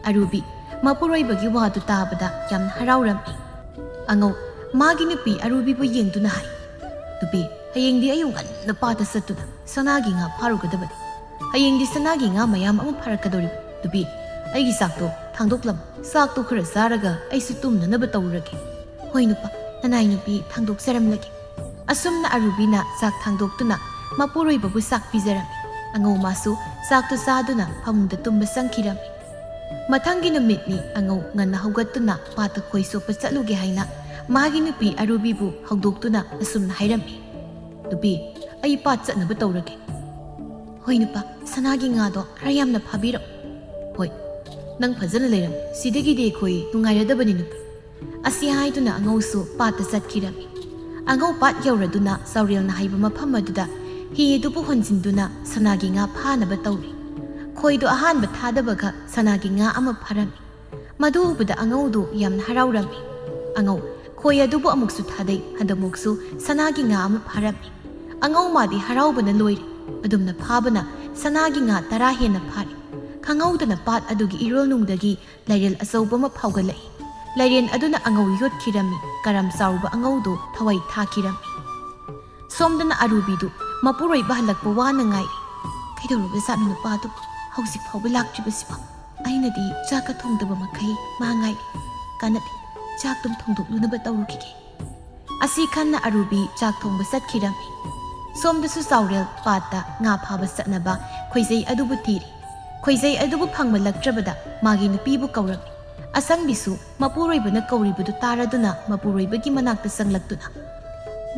ꯑꯔꯨꯕꯤ ꯃꯄꯨꯔꯣꯏꯕꯒꯤ ꯋꯥꯗꯨ ꯇꯥꯕꯗ ꯌꯥꯝꯅ ꯍꯔꯥꯎꯔꯝꯃꯤ꯫ ꯑꯉꯧ ꯃꯥꯒꯤ ꯅꯨꯄꯤ ꯑꯔꯨꯕꯤꯕꯨ ꯌꯦꯡꯗꯨꯅ ꯍꯥꯏ, "ꯅꯨꯄꯤ, ꯍꯌꯦꯡꯗꯤ ꯑꯌꯨꯛ ꯉꯟꯅ ꯄꯥꯠꯇ ꯆꯠꯇꯨꯅ ꯁꯅꯥꯒꯤ ꯉꯥ ꯐꯥꯔꯨꯒꯗꯕꯅꯤ꯫ ꯍꯌꯦꯡꯗꯤ ꯁꯅꯥꯒꯤ ꯉꯥ ꯃꯌꯥꯝ ꯑꯃ ꯐꯥꯔꯛꯀꯗꯧꯔꯤꯕꯅꯤ꯫ ꯅꯨꯄꯤ, ꯑꯩꯒꯤ ꯆꯥꯛꯇꯣ ꯊꯥꯡꯗꯣꯛꯂꯝꯃꯨ꯫ ꯆꯥꯛꯇꯣ ꯈꯔ ꯆꯥꯔꯒ ꯑꯩꯁꯨ ꯇꯨꯝꯅꯅꯕ ꯇꯧꯔꯨꯔꯒꯦ꯫" "ꯍꯣꯏ ꯅꯨꯄꯥ, ꯅꯅꯥꯏ ꯅꯨꯄꯤ ꯊꯥꯡꯗꯣꯛꯆꯔꯝꯂꯒꯦ"꯫ ꯑꯁꯨꯝꯅ ꯑꯔꯨꯕꯤꯅ ꯆꯥꯛ ꯊꯥꯡꯗꯣꯛꯇꯨꯅ ꯃꯄꯨꯔꯣꯏꯕꯕꯨ ꯆꯥꯛ ꯄꯤꯖꯔꯝꯃꯤ꯫ ꯑꯉꯧ ꯃꯥꯁꯨ ꯆꯥꯛꯇꯨ ꯆꯥꯗꯨꯅ ꯐꯃꯨꯡꯗ ꯇꯨꯝꯕ ꯆꯪꯈꯤꯔꯝꯃꯤ꯫ ꯃꯊꯪꯒꯤ ꯅꯨꯃꯤꯠꯅꯤ꯫ ꯑꯉꯧ ꯉꯟꯅ ꯍꯧꯒꯠꯇꯨꯅ ꯄꯥꯠꯇ ꯈꯣꯏ ꯆꯣꯞꯄ ꯆꯠꯂꯨꯒꯦ ꯍꯥꯏꯅ ꯃꯥꯒꯤ ꯅꯨꯄꯤ ꯑꯔꯨꯕꯤꯕꯨ ꯍꯧꯗꯣꯛꯇꯨꯅ ꯑꯁꯨꯝꯅ ꯍꯥꯏꯔꯝꯃꯤ, "ꯅꯨꯄꯤ, ꯑꯩ ꯄꯥꯠ ꯆꯠꯅꯕ ꯇꯧꯔꯒꯦ"꯫ "ꯍꯣꯏ ꯅꯨꯄꯥ, ꯁꯅꯥꯒꯤ ꯉꯥꯗꯣ ꯈꯔ ꯌꯥꯝꯅ ꯐꯥꯕꯤꯔꯛꯎ"꯫ "ꯍꯣꯏ, ꯅꯪ ꯐꯖꯅ ꯂꯩꯔꯝꯃꯨ, ꯁꯤꯗꯒꯤꯗꯤ ꯑꯩꯈꯣꯏ ꯅꯨꯡꯉꯥꯏꯔꯗꯕꯅꯤ ꯅꯨꯄꯤ"꯫ ꯑꯁꯤ ꯍꯥꯏꯗꯨꯅ ꯑꯉꯧꯁꯨ ꯄꯥꯠꯇ ꯆꯠꯈꯤꯔꯝꯃꯤ꯫ ꯑꯉꯧ ꯄꯥꯠ ꯌꯧꯔꯗꯨꯅ ꯆꯥꯎꯔꯦꯜꯅ ꯍꯥꯏꯕ ꯃꯐꯝ ꯑꯗꯨꯗ ꯍꯤ ꯑꯗꯨꯕꯨ ꯍꯣꯟꯖꯤꯟꯗꯨꯅ ꯁꯅꯥꯒꯤ ꯉꯥ ꯐꯥꯅꯕ ꯇꯧꯔꯤ꯫ ꯈꯣꯏꯗꯣ ꯑꯍꯥꯟꯕ ꯊꯥꯗꯕꯒ ꯁꯅꯥꯒꯤ ꯉꯥ ꯑꯃ ꯐꯥꯔꯝꯃꯤ꯫ ꯃꯗꯨ ꯎꯕꯗ ꯑꯉꯧꯗꯨ ꯌꯥꯝꯅ ꯍꯔꯥꯎꯔꯝꯃꯤ꯫ ꯑꯉꯧ ꯈꯣꯏ ꯑꯗꯨꯕꯨ ꯑꯃꯨꯛꯁꯨ ꯊꯥꯗꯩ, ꯍꯟꯗꯛꯃꯨꯛꯁꯨ ꯁꯅꯥꯒꯤ ꯉꯥ ꯑꯃ ꯐꯥꯔꯝꯃꯤ꯫ ꯑꯉꯧ ꯃꯥꯗꯤ ꯍꯔꯥꯎꯕꯅ ꯂꯣꯏꯔꯦ꯫ ꯑꯗꯨꯝꯅ ꯐꯥꯕꯅ ꯁꯅꯥꯒꯤ ꯉꯥ ꯇꯔꯥ ꯍꯦꯟꯅ ꯐꯥꯔꯦ꯫ ꯈꯪꯍꯧꯗꯅ ꯄꯥꯠ ꯑꯗꯨꯒꯤ ꯏꯔꯣꯜꯅꯨꯡꯗꯒꯤ ꯂꯥꯏꯔꯦꯜ ꯑꯆꯧꯕ ꯑꯃ ꯐꯥꯎꯒꯠꯂꯛꯏ꯫ ꯂꯥꯏꯔꯦꯟ ꯑꯗꯨꯅ ꯑꯉꯧ ꯌꯣꯠꯈꯤꯔꯝꯃꯤ꯫ ꯀꯔꯝ ꯆꯥꯎꯔꯨꯕ ꯑꯉꯧꯗꯨ ꯊꯋꯥꯏ ꯊꯥꯈꯤꯔꯝꯃꯤ꯫ ꯁꯣꯝꯗꯅ ꯑꯔꯨꯕꯤꯗꯨ ꯃꯄꯨꯔꯣꯏꯕ ꯍꯜꯂꯛꯄ ꯋꯥꯅ ꯉꯥꯏꯔꯤ꯫ "ꯀꯩꯗꯧꯔꯕꯖꯥꯠꯅꯣ ꯅꯨꯄꯥꯗꯨ ꯍꯧꯖꯤꯛ ꯐꯥꯎꯕ ꯂꯥꯛꯇ꯭ꯔꯤꯕꯁꯤꯕꯣ? ꯑꯩꯅꯗꯤ ꯆꯥꯛꯀ ꯊꯣꯡꯗꯕ ꯃꯈꯩ ꯃꯥ ꯉꯥꯏꯔꯤ꯫ ꯀꯥꯟꯅꯗꯦ, ꯆꯥꯛꯇꯨꯝ ꯊꯣꯡꯗꯣꯛꯂꯨꯅꯕ ꯇꯧꯔꯨꯈꯤꯒꯦ"꯫ ꯑꯁꯤ ꯈꯟꯅ ꯑꯔꯨꯕꯤ ꯆꯥꯛ ꯊꯣꯡꯕ ꯆꯠꯈꯤꯔꯝꯃꯤ꯫ ꯁꯣꯝꯗꯁꯨ ꯆꯥꯎꯔꯦꯜ ꯄꯥꯠꯇ ꯉꯥ ꯐꯥꯕ ꯆꯠꯅꯕ ꯈꯣꯏꯖꯩ ꯑꯗꯨꯕꯨ ꯊꯤꯔꯤ꯫ ꯈꯣꯏꯖꯩ ꯑꯗꯨꯕꯨ ꯐꯪꯕꯂꯛꯇ꯭ꯔꯕꯗ ꯃꯥꯒꯤ ꯅꯨꯄꯤꯕꯨ ꯀꯧꯔꯝꯃꯤ꯫ ꯑꯁꯪꯕꯤꯁꯨ ꯃꯄꯨꯔꯣꯏꯕꯅ ꯀꯧꯔꯤꯕꯗꯨ ꯇꯥꯔꯗꯨꯅ ꯃꯄꯨꯔꯣꯏꯕꯒꯤ ꯃꯅꯥꯛꯇ ꯆꯪꯂꯛꯇꯨꯅ,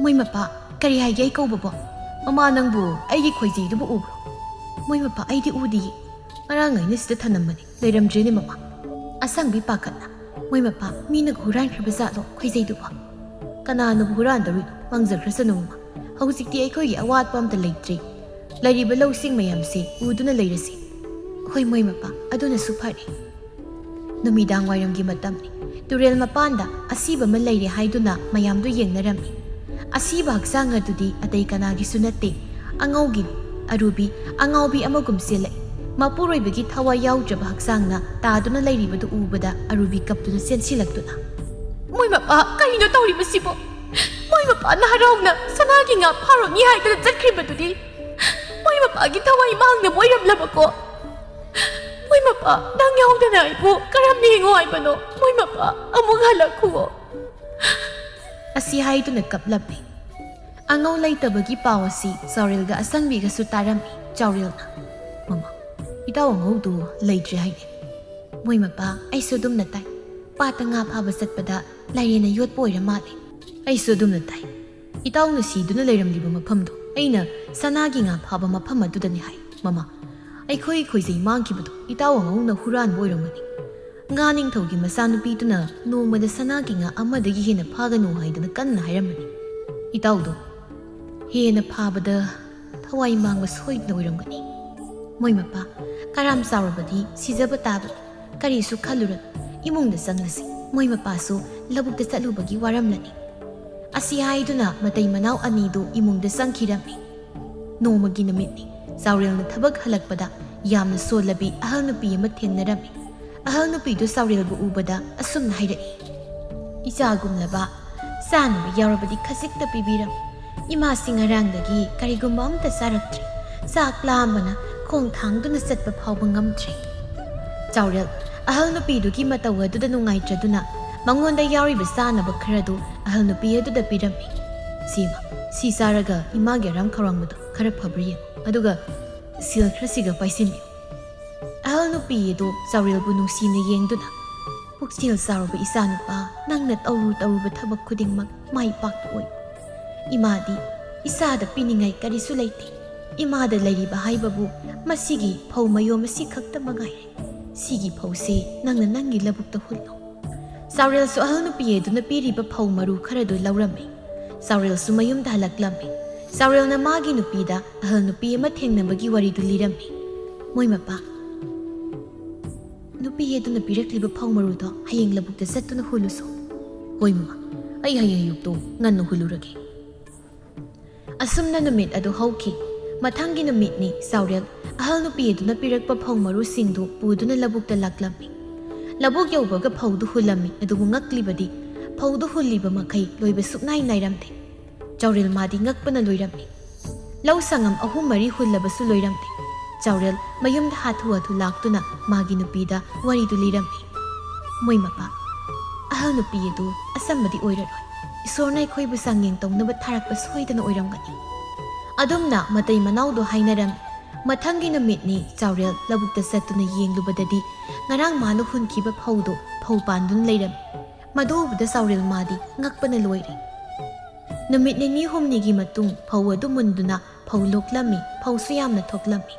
"ꯃꯣꯏ ꯃꯄꯥ, ꯀꯔꯤ ꯍꯥꯏꯒꯦ ꯑꯩ ꯀꯧꯕꯕꯣ?" "ꯃꯃꯥ, ꯅꯪꯕꯨ ꯑꯩꯒꯤ ꯈꯣꯏꯖꯩꯗꯨꯕꯨ ꯎꯕ꯭ꯔꯣ?" "ꯃꯣꯏ ꯃꯄꯥ, ꯑꯩꯗꯤ ꯎꯗꯤꯌꯦ꯫ ꯉꯔꯥꯡ ꯑꯩꯅ ꯁꯤꯗ ꯊꯅꯝꯕꯅꯤ, ꯂꯩꯔꯝꯗ꯭ꯔꯦꯅꯦ ꯃꯃꯥ"꯫ ꯑꯁꯪꯕꯤ ꯄꯥꯈꯠꯅ, "ꯃꯣꯏ ꯃꯄꯥ, ꯃꯤꯅꯒ ꯍꯨꯔꯥꯟꯈ꯭ꯔꯕ ꯖꯥꯠꯂꯣ ꯈꯣꯏꯖꯩꯗꯨꯕꯣ?" "ꯀꯅꯥꯅꯕꯨ ꯍꯨꯔꯥꯟꯗꯧꯔꯤꯅꯣ? ꯃꯥꯡꯖꯈ꯭ꯔꯁꯅꯨ ꯃꯃꯥ꯫ ꯍꯧꯖꯤꯛꯇꯤ ꯑꯩꯈꯣꯏꯒꯤ ꯑꯋꯥꯠꯄ ꯑꯝꯇ ꯂꯩꯇ꯭ꯔꯦ꯫ ꯂꯩꯔꯤꯕ ꯂꯧꯁꯤꯡ ꯃꯌꯥꯝꯁꯦ ꯎꯗꯨꯅ ꯂꯩꯔꯁꯤ"꯫ "ꯍꯣꯏ ꯃꯣꯏ ꯃꯄꯥ, ꯑꯗꯨꯅꯁꯨ ꯐꯔꯦ"꯫ ꯅꯨꯃꯤꯗꯥꯡ ꯋꯥꯏꯔꯝꯒꯤ ꯃꯇꯝꯅꯤ꯫ ꯇꯨꯔꯦꯜ ꯃꯄꯥꯟꯗ ꯑꯁꯤꯕ ꯑꯃ ꯂꯩꯔꯦ ꯍꯥꯏꯗꯨꯅ ꯃꯌꯥꯝꯗꯨ ꯌꯦꯡꯅꯔꯝꯃꯤ꯫ ꯑꯁꯤꯕ ꯍꯛꯆꯥꯡ ꯑꯗꯨꯗꯤ ꯑꯇꯩ ꯀꯅꯥꯒꯤꯁꯨ ꯅꯠꯇꯦ, ꯑꯉꯧꯒꯤꯅꯤ꯫ ꯑꯔꯨꯕꯤ ꯑꯉꯥꯎꯕꯤ ꯑꯃꯒꯨꯝ ꯆꯦꯜꯂꯛꯏ꯫ ꯃꯄꯨꯔꯣꯏꯕꯒꯤ ꯊꯋꯥꯏ ꯌꯥꯎꯗ꯭ꯔꯕ ꯍꯛꯆꯥꯡꯅ ꯇꯥꯗꯨꯅ ꯂꯩꯔꯤꯕꯗꯨ ꯎꯕꯗ ꯑꯔꯨꯕꯤ ꯀꯞꯇꯨꯅ ꯆꯦꯟꯁꯤꯜꯂꯛꯇꯨꯅ, "ꯃꯣꯏ ꯃꯄꯥ, ꯀꯔꯤꯅꯣ ꯇꯧꯔꯤꯕꯁꯤꯕꯣ? ꯃꯣꯏ ꯃꯄꯥꯅ ꯍꯔꯥꯎꯅ ꯁꯅꯥꯒꯤ ꯉꯥ ꯐꯥꯔꯨꯅꯤ ꯍꯥꯏꯗꯅ ꯆꯠꯈ꯭ꯔꯤꯕꯗꯨꯗꯤ? ꯃꯣꯏ ꯃꯄꯥꯒꯤ ꯊꯋꯥꯏ ꯃꯥꯡꯅꯕ ꯑꯣꯏꯔꯝꯂꯕꯀꯣ? ꯃꯣꯏ ꯃꯄꯥ, ꯅꯪ ꯌꯥꯎꯗꯅ ꯑꯩꯕꯨ ꯀꯔꯝꯅ ꯍꯤꯡꯉꯣ ꯍꯥꯏꯕꯅꯣ? ꯃꯣꯏ ꯃꯄꯥ, ꯑꯃꯨꯛ ꯍꯜꯂꯛꯈꯨꯑꯣ"꯫ ꯑꯁꯤ ꯍꯥꯏꯗꯨꯅ ꯀꯞꯂꯝꯃꯤ꯫ ꯑꯉꯧ ꯂꯩꯇꯕꯒꯤ ꯄꯥꯎ ꯑꯁꯤ ꯆꯥꯎꯔꯦꯜꯒ ꯑꯁꯪꯕꯤꯒꯁꯨ ꯇꯥꯔꯝꯃꯤ꯫ ꯆꯥꯎꯔꯦꯜꯅ, "ꯃꯃꯥ, ꯏꯇꯥꯎ ꯑꯉꯧꯗꯨ ꯂꯩꯇ꯭ꯔꯦ ꯍꯥꯏꯅꯦ꯫ ꯃꯣꯏ ꯃꯄꯥ, ꯑꯩꯁꯨ ꯑꯗꯨꯝꯅ ꯇꯥꯏ꯫ ꯄꯥꯠꯇ ꯉꯥ ꯐꯥꯕ ꯆꯠꯄꯗ ꯂꯥꯏꯔꯦꯟꯅ ꯌꯣꯠꯄ ꯑꯣꯏꯔ ꯃꯥꯜꯂꯦ꯫ ꯑꯩꯁꯨ ꯑꯗꯨꯝꯅ ꯇꯥꯏ꯫ ꯏꯇꯥꯎꯅ ꯁꯤꯗꯨꯅ ꯂꯩꯔꯝꯂꯤꯕ ꯃꯐꯝꯗꯣ ꯑꯩꯅ ꯁꯅꯥꯒꯤ ꯉꯥ ꯐꯥꯕ ꯃꯐꯝ ꯑꯗꯨꯗꯅꯤ ꯍꯥꯏ꯫ ꯃꯃꯥ, ꯑꯩꯈꯣꯏ ꯈꯣꯏꯖꯩ ꯃꯥꯡꯈꯤꯕꯗꯣ ꯏꯇꯥꯎ ꯑꯉꯧꯅ ꯍꯨꯔꯥꯟꯕ ꯑꯣꯏꯔꯝꯒꯅꯤ꯫ ꯉꯥ ꯅꯤꯡꯊꯧꯒꯤ ꯃꯆꯥꯅꯨꯄꯤꯗꯨꯅ ꯅꯣꯡꯃꯗ ꯁꯅꯥꯒꯤ ꯉꯥ ꯑꯃꯗꯒꯤ ꯍꯦꯟꯅ ꯐꯥꯒꯅꯨ ꯍꯥꯏꯗꯅ ꯀꯟꯅ ꯍꯥꯏꯔꯝꯕꯅꯤ꯫ ꯏꯇꯥꯎꯗꯣ ꯍꯦꯟꯅ ꯐꯥꯕꯗ ꯊꯋꯥꯏ ꯃꯥꯡꯕ ꯁꯣꯏꯗꯅ ꯑꯣꯏꯔꯝꯒꯅꯤ꯫ ꯃꯣꯏ ꯃꯄꯥ, ꯀꯔꯥꯝ ꯆꯥꯎꯔꯕꯗꯤ ꯁꯤꯖꯕ ꯇꯥꯕꯅꯤ꯫ ꯀꯔꯤꯁꯨ ꯈꯜꯂꯨꯔꯅꯨ, ꯏꯃꯨꯡꯗ ꯆꯪꯂꯁꯤ꯫ ꯃꯣꯏ ꯃꯄꯥꯁꯨ ꯂꯧꯕꯨꯛꯇ ꯆꯠꯂꯨꯕꯒꯤ ꯋꯥꯔꯝꯂꯅꯤ꯫" ꯑꯁꯤ ꯍꯥꯏꯗꯨꯅ ꯃꯇꯩ ꯃꯅꯥꯎ ꯑꯅꯤꯗꯨ ꯏꯃꯨꯡꯗ ꯆꯪꯈꯤꯔꯝꯃꯤ꯫ ꯅꯣꯡꯃꯒꯤ ꯅꯨꯃꯤꯠꯅꯤ꯫ ꯆꯥꯎꯔꯦꯜꯅ ꯊꯕꯛ ꯍꯜꯂꯛꯄꯗ ꯌꯥꯝꯅ ꯁꯣꯜꯂꯕꯤ ꯑꯍꯜ ꯅꯨꯄꯤ ꯑꯃ ꯊꯦꯡꯅꯔꯝꯃꯤ꯫ ꯑꯍꯜ ꯅꯨꯄꯤꯗꯨ ꯆꯥꯎꯔꯦꯜꯕꯨ ꯎꯕꯗ ꯑꯁꯨꯝꯅ ꯍꯥꯏꯔꯛꯏ, "ꯏꯆꯥꯒꯨꯝꯂꯕ ꯆꯥꯅꯕ ꯌꯥꯎꯔꯕꯗꯤ ꯈꯖꯤꯛꯇ ꯄꯤꯕꯤꯔꯝꯃꯨ꯫ ꯏꯃꯥꯁꯤ ꯉꯔꯥꯡꯗꯒꯤ ꯀꯔꯤꯒꯨꯝꯕ ꯑꯝꯇ ꯆꯥꯔꯛꯇ꯭ꯔꯤ꯫ ꯆꯥꯛ ꯂꯥꯝꯕꯅ ꯈꯣꯡ ꯊꯥꯡꯗꯨꯅ ꯆꯠꯄ ꯐꯥꯎꯕ ꯉꯝꯗ꯭ꯔꯦ꯫" ꯆꯥꯎꯔꯦꯜ ꯑꯍꯜ ꯅꯨꯄꯤꯗꯨꯒꯤ ꯃꯇꯧ ꯑꯗꯨꯗ ꯅꯨꯡꯉꯥꯏꯇ꯭ꯔꯗꯨꯅ ꯃꯉꯣꯟꯗ ꯌꯥꯎꯔꯤꯕ ꯆꯥꯅꯕ ꯈꯔꯗꯨ ꯑꯍꯜ ꯅꯨꯄꯤ ꯑꯗꯨꯗ ꯄꯤꯔꯝꯃꯤ꯫ "ꯁꯤꯃ, ꯁꯤ ꯆꯥꯔꯒ ꯏꯃꯥꯒꯤ ꯑꯔꯥꯝ ꯈꯧꯔꯥꯡꯕꯗꯣ ꯈꯔ ꯐꯕ꯭ꯔꯥ ꯌꯦꯡꯉꯨ꯫ ꯑꯗꯨꯒ ꯁꯦꯜ ꯈꯔꯁꯤꯒ ꯄꯥꯏꯁꯤꯟꯕꯤꯌꯨ꯫" ꯑꯍꯜ ꯅꯨꯄꯤ ꯑꯗꯨ ꯆꯥꯎꯔꯦꯜꯕꯨ ꯅꯨꯡꯁꯤꯅ ꯌꯦꯡꯗꯨꯅ, "ꯄꯨꯛꯆꯦꯜ ꯆꯥꯎꯔꯕ ꯏꯆꯥꯅꯨꯄꯥ, ꯅꯪꯅ ꯇꯧꯔꯨ ꯇꯧꯔꯨꯕ ꯊꯕꯛ ꯈꯨꯗꯤꯡꯃꯛ ꯃꯥꯏ ꯄꯥꯛꯄ ꯑꯣꯏ꯫ ꯏꯃꯥꯗꯤ ꯏꯆꯥꯗ ꯄꯤꯅꯤꯡꯉꯥꯏ ꯀꯔꯤꯁꯨ ꯂꯩꯇꯦ꯫ ꯏꯃꯥꯗ ꯂꯩꯔꯤꯕ ꯍꯥꯏꯕꯕꯨ ꯃꯁꯤꯒꯤ ꯐꯧ ꯃꯌꯣꯝ ꯑꯁꯤ ꯈꯛꯇ ꯃꯉꯥꯏꯔꯦ꯫ ꯁꯤꯒꯤ ꯐꯧꯁꯦ ꯅꯪꯅ ꯅꯪꯒꯤ ꯂꯧꯕꯨꯛꯇ ꯍꯨꯜꯂꯨ꯫" ꯆꯥꯎꯔꯦꯜꯁꯨ ꯑꯍꯜ ꯅꯨꯄꯤ ꯑꯗꯨꯅ ꯄꯤꯔꯤꯕ ꯐꯧ ꯃꯔꯨ ꯈꯔꯗꯨ ꯂꯧꯔꯝꯃꯤ꯫ ꯆꯥꯎꯔꯦꯜꯁꯨ ꯃꯌꯨꯝꯗ ꯍꯜꯂꯛꯂꯝꯃꯤ꯫ ꯆꯥꯎꯔꯦꯜꯅ ꯃꯥꯒꯤ ꯅꯨꯄꯤꯗ ꯑꯍꯜ ꯅꯨꯄꯤ ꯑꯃ ꯊꯦꯡꯅꯕꯒꯤ ꯋꯥꯔꯤꯗꯨ ꯂꯤꯔꯝꯃꯤ꯫ "ꯃꯣꯏ ꯃꯄꯥ, ꯅꯨꯄꯤ ꯑꯗꯨꯅ ꯄꯤꯔꯛꯂꯤꯕ ꯐꯧ ꯃꯔꯨꯗꯣ ꯍꯌꯦꯡ ꯂꯧꯕꯨꯛꯇ ꯆꯠꯇꯨꯅ ꯍꯨꯜꯂꯨꯁꯨ꯫" "ꯍꯣꯏ ꯃꯃꯥ, ꯑꯩ ꯍꯌꯦꯡ ꯑꯌꯨꯛꯇꯣ ꯉꯟꯅ ꯍꯨꯜꯂꯨꯔꯒꯦ꯫" ꯑꯁꯨꯝꯅ ꯅꯨꯃꯤꯠ ꯑꯗꯨ ꯍꯧꯈꯤ꯫ ꯃꯊꯪꯒꯤ ꯅꯨꯃꯤꯠꯅꯤ꯫ ꯆꯥꯎꯔꯦꯜ ꯑꯍꯜ ꯅꯨꯄꯤ ꯑꯗꯨꯅ ꯄꯤꯔꯛꯄ ꯐꯧ ꯃꯔꯨꯁꯤꯡꯗꯨ ꯄꯨꯗꯨꯅ ꯂꯧꯕꯨꯛꯇ ꯂꯥꯛꯂꯝꯃꯤ꯫ ꯂꯧꯕꯨꯛ ꯌꯧꯕꯒ ꯐꯧꯗꯨ ꯍꯨꯜꯂꯝꯃꯤ, ꯑꯗꯨꯕꯨ ꯉꯛꯂꯤꯕꯗꯤ ꯐꯧꯗꯨ ꯍꯨꯜꯂꯤꯕ ꯃꯈꯩ ꯂꯣꯏꯕ ꯁꯨꯛꯅꯥꯏ ꯅꯥꯏꯔꯝꯗꯦ꯫ ꯆꯥꯎꯔꯦꯜ ꯃꯥꯗꯤ ꯉꯛꯄꯅ ꯂꯣꯏꯔꯝꯃꯤ꯫ ꯂꯧ ꯁꯪꯉꯝ ꯑꯍꯨꯝ ꯃꯔꯤ ꯍꯨꯜꯂꯕꯁꯨ ꯂꯣꯏꯔꯝꯗꯦ꯫ ꯆꯥꯎꯔꯦꯜ ꯃꯌꯨꯝꯗ ꯍꯥꯊꯨ ꯍꯥꯊꯨ ꯂꯥꯛꯇꯨꯅ ꯃꯥꯒꯤ ꯅꯨꯄꯤꯗ ꯋꯥꯔꯤꯗꯨ ꯂꯤꯔꯝꯃꯤ꯫ "ꯃꯣꯏ ꯃꯄꯥ, ꯑꯍꯜ ꯅꯨꯄꯤ ꯑꯗꯨ ꯑꯆꯝꯕꯗꯤ ꯑꯣꯏꯔꯔꯣꯏ꯫ ꯏꯁꯣꯔꯅ ꯑꯩꯈꯣꯏꯕꯨ ꯆꯥꯡꯌꯦꯡ ꯇꯧꯅꯕ ꯊꯥꯔꯛꯄ ꯁꯣꯏꯗꯅ ꯑꯣꯏꯔꯝꯒꯅꯤ꯫ ꯑꯗꯨꯝꯅ ꯃꯇꯩ ꯃꯅꯥꯎꯗꯣ ꯍꯥꯏꯅꯔꯝꯃꯤ꯫ ꯃꯊꯪꯒꯤ ꯅꯨꯃꯤꯠꯅꯤ ꯆꯥꯎꯔꯦꯜ ꯂꯧꯕꯨꯛꯇ ꯆꯠꯇꯨꯅ ꯌꯦꯡꯂꯨꯕꯗꯗꯤ ꯉꯔꯥꯡ ꯃꯥꯅ ꯍꯨꯟꯈꯤꯕ ꯐꯧꯗꯣ ꯐꯧ ꯄꯥꯟꯗꯨꯅ ꯂꯩꯔꯝꯃꯤ꯫ ꯃꯗꯨ ꯎꯕꯗ ꯆꯥꯎꯔꯦꯜ ꯃꯥꯗꯤ ꯉꯛꯄꯅ ꯂꯣꯏꯔꯦ꯫ ꯅꯨꯃꯤꯠ ꯅꯤꯅꯤ ꯍꯨꯝꯅꯤꯒꯤ ꯃꯇꯨꯡ ꯐꯧ ꯑꯗꯨ ꯃꯨꯟꯗꯨꯅ ꯐꯧ ꯂꯣꯛꯂꯝꯃꯤ, ꯐꯧꯁꯨ ꯌꯥꯝꯅ ꯊꯣꯛꯂꯝꯃꯤ꯫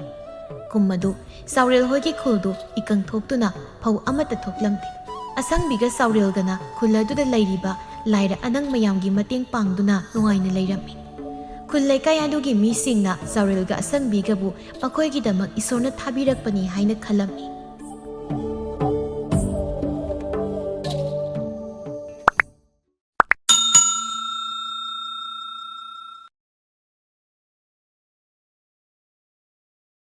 ꯀꯨꯝ ꯑꯗꯨ ꯆꯥꯎꯔꯦꯜ ꯍꯣꯏꯒꯤ ꯈꯨꯜꯗꯨ ꯏꯀꯪ ꯊꯣꯛꯇꯨꯅ ꯐꯧ ꯑꯃꯠꯇ ꯊꯣꯛꯂꯝꯗꯦ꯫ ꯑꯁꯪꯕꯤꯒ ꯆꯥꯎꯔꯦꯜꯒꯅ ꯈꯨꯜ ꯑꯗꯨꯗ ꯂꯩꯔꯤꯕ ꯂꯥꯏꯔ ꯑꯅꯪ ꯃꯌꯥꯝꯒꯤ ꯃꯇꯦꯡ ꯄꯥꯡꯗꯨꯅ ꯅꯨꯡꯉꯥꯏꯅ ꯂꯩꯔꯝꯃꯤ꯫ ꯈꯨꯜ ꯂꯩꯀꯥꯏ ꯑꯗꯨꯒꯤ ꯃꯤꯁꯤꯡꯅ ꯆꯥꯎꯔꯦꯜꯒ ꯑꯁꯪꯕꯤꯒꯕꯨ ꯃꯈꯣꯏꯒꯤꯗꯃꯛ ꯏꯁꯣꯔꯅ ꯊꯥꯕꯤꯔꯛꯄꯅꯤ ꯍꯥꯏꯅ ꯈꯜꯂꯝꯃꯤ꯫